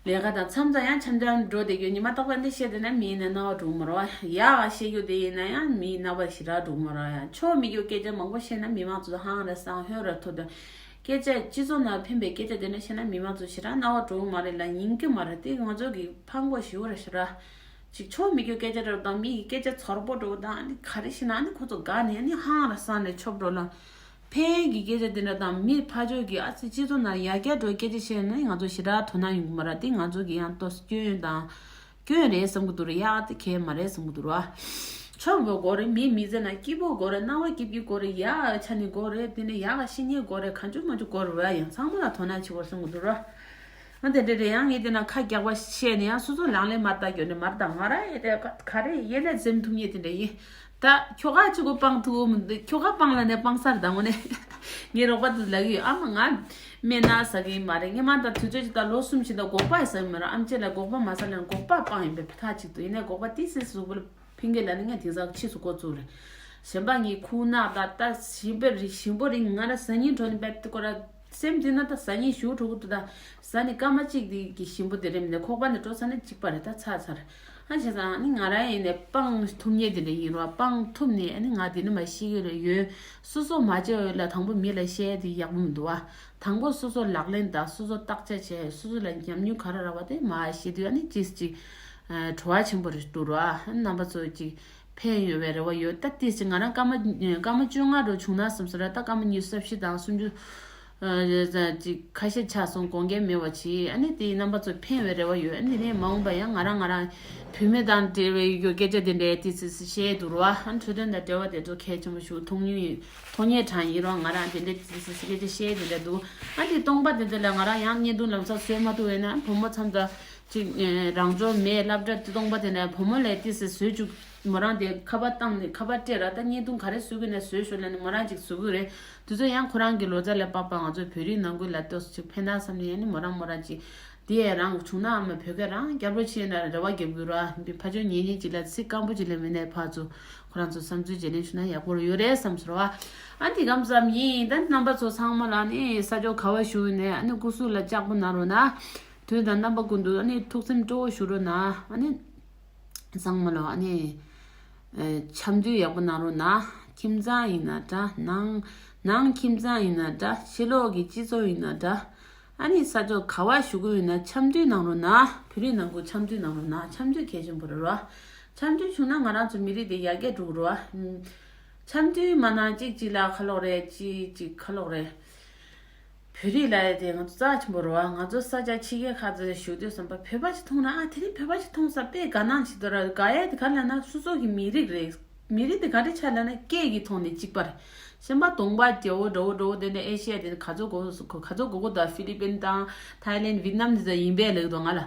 ལས་ཀ་དང་མཚམས་མཚམས་ཡང་འཆམ་འཆམ་འགྲོ་བསྡད་རྒྱུ། ཉི་མ་རྟག་པར་འདི་བཤད་བསྡད་ན་མི་ཡིན་ན་རྣ་བ་འགྲོ་མ་རེད་བ། ཡག་བཤད་རྒྱུ་དེ་ཡིན་ན་ཡང་མིའི་རྣ་བར་ཞེ་དྲག་འགྲོ་མ་རེད་ཡ། ཆོ་མི་རྒྱུ་སྐད་ཆ་མང་པོ་བཤད་ན་མི་མང་ཚོ་ཧང་ར་སང་ཧོན་ར་ཐོ་དང་། སྐད་ཆ་སྤྱི་ཚོགས་ནང་ཕན་པའི་སྐད་ཆ་དེ་འདྲ་བཤད་ན་མི་མང་ཚོ་ཞེ་དྲག་རྣ་བ་འགྲོ་གི་མ་རེད་ལ་ཉན་གི་མ་རེད། དེ་ང་ཚོ་གི་ཕངས་པོ་ཞེ་པོ་རེད་ཞེ་དྲག་ཅིག་ཆོ་མི་རྒྱུ་སྐད་ཆ་འདྲ་དང་མི་ཡི་སྐད་ཆ་ཚོར་པོ་འདྲ་དང་ཨ་ནི་ག་རེ་བཤད་ན་ཨ་ནི་ཁོ་ཚོ་དགའ་ནས་ཨ་ནི་ཧང་ར་སང་ནས་ཆོབ་འགྲོ་ལ། ཕན་གྱི་སྐད་ཆ་དེ་འདྲ་དང་མི་ཕར་ཕྱོགས་ཀྱི་ཨ་ཙི་སྤྱི་ཚོགས་ནང་ཡར་རྒྱས་འགྲོ་སྐད་ཆ་བཤད་ན་ང་ཚོ་ཞེ་དྲག་དོ་སྣང་ཡོང་གི་མ་རེད། དེ་ང་ཚོ་གི་ཡང་ཏོ་སྐྱོན་དང་སྐྱོན་རེད་བསམ་གི་འདུག་ར། ཡག་དེ་གལ་མ་རེད་བསམ་གི་འདུག་ར། ཆོ་བོ་དགོས་རེད། མི་མི་ཚེ་ན་སྐྱིད་པོ་དགོས་རེད། སྣང་བ་སྐྱིད་སྐྱིད་དགོས་རེད། ཡག་ཆ་ནི་དགོས་རེད། དེ་ནས་ཡག་བཤད་མཁན་དགོས་རེད། གང་བྱུང་མང་བྱུང་དགོས་རེད་བ། ཡང་ཚང་མ་ལ་དོ་སྣང་བྱེད་དགོས་བསམ་གི་འདུག་ར། ཨ་དེ་འདྲ་རེད། ཡང་ངས་དེ་ན་ཁ་རྒྱག་པ་བཤད་ནས་ཡང་སོ་སོ་ལག་ལེན་མ་བསྟར་གྱོན་ནས་མར་དང་ང་ར་ཡེ་དེ་ག་རེ་ཡེ་ནས་འཛེམ་ཐུབ་ངེས་དེ་འདྲ་ཡིན། ད་ཁྱོ་ག་ཆུ་གུ་སྤང་ཐུབ་མི་འདུག་ཁྱོ་ག་སྤང་ལ་ནས་སྤང་སར་དང་ངོ་ནས་ངའི་རོགས་པ་དེ་ལབ་ཡོད། ཨ་མ་ང་སྨན་སྣ་ཟ་གི་མ་རེད། ངས་མ་ད་དུས་ཚོད་ཅིག་ད་ལོ་གསུམ་ཕྱིན་ད་སྒོག་པ་ཟ་གི་མ་རེད། ཨམ་ཆི་ལ་སྒོག་པ་མ་ཟ་ལ་སྒོག་པ་སྤང་ཡིན་པའི་ཐག་ཅིག་ཏུ་ཡིན་ནས་སྒོག་པ་ཏི་སི་གཟུགས་པོ་ལ་ཕིང་གི་ལ་ནི་ངས་དེང་སང་ཕྱིས་སུ་འགོ་བཙུགས་རེད། གཞན་པ་ངའི་ཁུག་ནག་ད་ལྟ་ཞིམ་པོ་རེད། ཞིམ་པོ་རེད། ང་ར་ཟ་སྙིང་བྲོ་ནི་བེད་དེ་ཁོ་ར་སེམས་འདི་ན་ད་ཟ་སྙིང་ཞུ་འགྲོ་གི་འདུག་ད་ཟ་ནི་སྐར་མ་གཅིག་དེ་གི་ཞིམ་པོ་དེ་རེད་མིན་ན་ཁོག་པ་ནས་འགྲོ་ཚར་ན་གཅིག་པ་རེད། ད་ཚར་ཚར་ཨ་བྱས་ཙང་ནི་ང་ར་ཡིན་ནས་སྤང་ཐུབ་ཉེ་དེ་འདྲ་ཡིན་རོགས། སྤང་ཐུབ་ནས་ཨ་ནི་ང་དེ་ནི་མ་ཤེས་གི་རེད་ཡོད། སོ་སོ་མ་བྱས་ཡོད་ལ་དང་པོ་མི་ལ་བཤད་དེ་ཡག་པོ་མི་འདུག་བ། དང་པོ་སོ་སོ་ལག་ལེན་དང་སོ་སོ་བརྟག་དཔྱད་བྱས་སོ་སོ་ལ་ཉམས་མྱོང་ག་རེ་རག་པ་དེ་མ་ཤེས་དུས་ཨ་ནི་ཅིས་ཅིག་བྲོ་བ་ཆེན་པོ་རེད་འདུག་རོགས། ཨ་ནི་རྣམ་པ་ཚོ་ཅིག་ཕན་ཡོད་པའི་རེ་བ་ཡོད། ད་ཏིས་ང་རང་སྐར་མ་སྐར་མ་བཅོ་ལྔ་འགྲོ་བྱུང་ན་བསམ་སོང་ར། ད་སྐར་མ་ཉི་ཤུ་རྩ་བཞི་དང་སུམ་ཅུ་ ཅིག་ཁ་ཤས་ཆགས་སོང་། དགོངས་འགལ་མེད་པ་བྱེད། ཨ་ནི་དེ་རྣམ་པ་ཚོ་ཕན་བའི་རེ་བ་ཡོད། ཨ་ནི་དེ་ནས་མ་འོངས་པ་ཡང་ང་རང་ང་རང་བུད་མེད་དང་འབྲེལ་བའི་ཡོད་སྐད་ཆ་དེ་འདྲའི་ཏི་སི་སི་བཤད་འདུག་ར་བ། ཨ་ནི་འཕྲོད་བསྟེན་དང་འབྲེལ་བ་དེ་ཚོ་གལ་ཆེན་པོ་ཞིག་མཐོང་མྱོང་ཡིན། མཐོང་སྙེག་གྲངས་ཡིན་རོགས། ང་རང་དེ་འདྲའི་ཏི་སི་སི་སྐད་ཆ་བཤད་དེ་འདྲ་འདུག་ཨ་དེ་སྟོང་པ་དེ་ཚོ་ལ་ང་རང་ཡང་བརྙན་ཐུང་ལམ་སང་བཟོས་མ་ཐུབ་པས་ན། བུ་མོ་མཚམས་དང་ཅིག་རང་འབྱོར་མེད། སློབ་གྲྭ་སྟོང་པ་དེ་ནས་བུ་མོ་ལ་ཏི་སི་བཟོས་བཅུག་མོ་རང་དེ་ཁ་པར་བཏང་ནས་ཁ་པར་སྤྲད་ར། ད་བརྙན་ཐུང་ག་རེ་བཟོ་གི་ན་བཟོས་ཤོག་ལབ་ནས་མོ་རང་ཅིག་བཟོ་གི་རེད། དུས་ཚོད་ཡང་ཁོ་རང་གི་ལོ་ཙཱ་ལ་དཔག་པ་ང་ཚོ་བོད་རིགས་ནང་ཁུལ་ལ་ཏོག་ཙམ་ཅིག་ཕན་ཐོགས་བསམ་ནས། ཡང་ནི་མོ་རང་མོ་རང་ཅིག་དེ་ཡང་རང་བྱུང་ན་ཨ་མ་བོད་སྐད་རང་རྒྱབ་རོགས་བྱས་ན་རེ་བ་རྒྱབ་དགོས་ར། ཕར་ཕྱོགས་ཉན་ཉན་ཅིག་ལ་ཚིག་སྐམ་པོ་ཅིག་ལ་མི་ནས་ཕར་ཚུར་ཁོ་རང་ཚོ་བསམ་ཚུལ་བརྗེ་ལེན་ཞུ་ན་ཡག་པོ་ཡོད་རེད་བསམ་སོང་ར་བ། ཨ་འདི་གམ་བསམ་ཡིན། ད་རྣམ་པ་ཚོ་ཚང་མ་ལ་ནི་ས་ཕྱོགས་ག་བ་བཞུགས་ནས་ཨ་ནི་སྐུ་གཟུགས་ལ་ལྕགས་པོ་གནང་རོགས་གནང་། དུས་དང་རྣམ་པ་ཀུན་ཏུ་ཨ་ནི་ཐུགས་སེམས་སྤྲོ་བོ་བཞུགས་རོགས་གནང་། ཨ་ནི་ཚང་མ་ལ་ཨ་ནི་ཨེ་འཆམ་མཐུན་ཡག་པོ་གནང་རོགས་གནང་། ཁྱིམ་ཚང་ཡིན་ན་འདྲ། ནང་ནང་ཁྱིམ་ཚང་ཡིན་ན་འདྲ། ཕྱི་ལོགས་ཀྱི་སྤྱི་ཚོགས་ཡིན་ན་འདྲ། ཨ་ནི་ས་ཕྱོགས་ག་བ་བཞུགས་ཀྱི་ཡོད་ན་འཆམ་མཐུན་གནང་རོགས་གནང་། བོད་རིགས་ནང་ཁུལ་འཆམ་མཐུན་གནང་རོགས་གནང་། འཆམ་མཐུན་གལ་ཆེན་པོ་རེད་རོ། འཆམ་མཐུན་བྱུང་ན་ང་རང་ཚོ་མི་རིགས་དེ་ཡར་རྒྱས་འགྲོ་གི་རེད་བ། འཆམ་མཐུན་མ་གནང་གཅིག་གཅིག་ལ་ཁ་ལོག་རེད། གཅིག་གཅིག་ཁ་ལོག་རེད། བོད་རིགས་ལབ་ཡ་དེ་ང་ཚོ་རྩ་ཆེན་པོ་རེད་བ། ང་ཚོ་ས་ཆ་ཕྱི་རྒྱལ་ཁག་ཚོ་བཞུགས་དུས་ཙམ་པ་བོད་པ་ཅིག་མཐོང་ན། ཨ་དེ་རིང་བོད་པ་ཅིག་མཐོང་ས་དཔེ་དགའ་སྣང་ཞིག་འདུག་ར། དགའ་ཡ་དེ་ག་རེ་ལབ་ན་སོ་སོ་གི་མི་རིགས་རེད། མི་རིགས་དེ་ག་རེ་ཆགས་ལབ་ན་སྐད་ཀྱི་ཐོག་ནས་གཅིག་པ་རེད། གཞན་པ་གདོང་པ་རྒྱལ་པོ་འདྲ་བོ་འདྲ་བོ་དེ་འདྲ་ཨེ་ཤི་ཡ་དེ་ག་ཚོད་གོ་ག་ཚོད་གོ་གོ་དང་ཧྥི་ལི་པིན་དང་ཐའི་ལེན་ཝི་ཏི་ནམ་དེ་ཚོ་ཡིན་པས་ལབ་ཀྱི་འདུག་ང་ལ།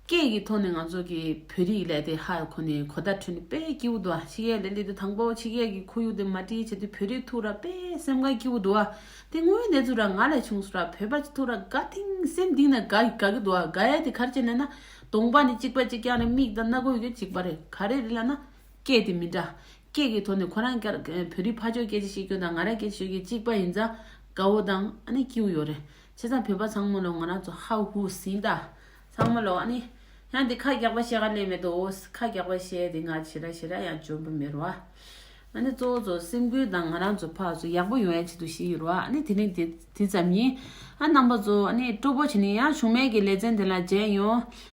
སྐད་ཀྱི་ཐོག་ནས་ང་ཚོ་གི་བོད་རིགས་ལས་དེ་ཧ་གོ་ནས་གོ་བརྡ་འཕྲོད་ནས་དཔེ་སྐྱིད་པོ་འདུག་ཨ། ཕྱི་རྒྱལ་ལ་སླེབས་དུས་དང་པོ་ཕྱི་རྒྱལ་གྱི་ཁོར་ཡུག་དེ་མ་འགྲིག་བྱེད་དུས་བོད་རིགས་ཐུག་ར་དཔེ་སེམས་ཁ་སྐྱིད་པོ་འདུག་ཨ། དེ་དངོས་ཡོད་གནས་ཚུལ་ར། ང་ལ་བྱུང་སོང་ར། བོད་པ་ཅིག་ཐུག་ར་དགའ་ཐིང་སེམས་གཏིང་ནས་དགའ་དགའ་གི་འདུག་ཨ། དགའ་ཡ་དེ་ག་རེ་བྱས་ལབ་ན་གདོང་པ་ནི་གཅིག་པ་གཅིག་རྐྱང་རེད། མིག་དང་སྣ་སྒོ་ཡོད་གཅིག་པ་རེད། ག་རེ་རེད་ལབ་ན་སྐད་དེ་མི་འདྲ། སྐད་ཀྱི་ཐོག་ནས་ཁོ་རང་ཀྱ་བོད་རིགས་ཕར་ཕྱོགས་སྐད་ཆ་བཤད་རྒྱུ་དང་ང་རང་སྐད་ཆ་བཤད་རྒྱུ་གཅིག་པ་ཡིན་ཙང་དགའ་བོ་དང་ཨ་ནི་སྐྱིད་པོ་ཡོད་རེད། བྱས་ཙང་བོད་པ་ཚང་མ་ལོ་ང་རང་ཚོ་ཧ་ཧུ་ཟིན་ད། ཚང་མ་ལོ་ཨ་ནི་ཡང་འདི་ཁ་རྒྱག་པ་བཤད་ག་ལས་མེད་དོ། ཁ་རྒྱག་པ་བཤད་དེ་ང་ཞེ་དྲག་ཞེ་དྲག་ཡང་འཇོན་པོ་མེད་རོ། ཨ་ནི་གཙོ་བོ་ཚོ་སེམས་འགུལ་དང་ང་རང་ཚོ་ཕར་ཚོ་ཡག་པོ་ཡོང་ཡ་ཆེད་དུ་ཞིག་ཡོད་རོ། ཨ་ནི་དེ་རིང་དེ་དེ་ཙམ་ཡིན། ཨ་རྣམ་པ་ཚོ་ཨ་ནི་སྤྲོ་པོ་བྱས་ནས་ཡང་གཞུག་མའི་གི་ལེ་ཚན་དེ་ལ་མཇལ་ཡོང་།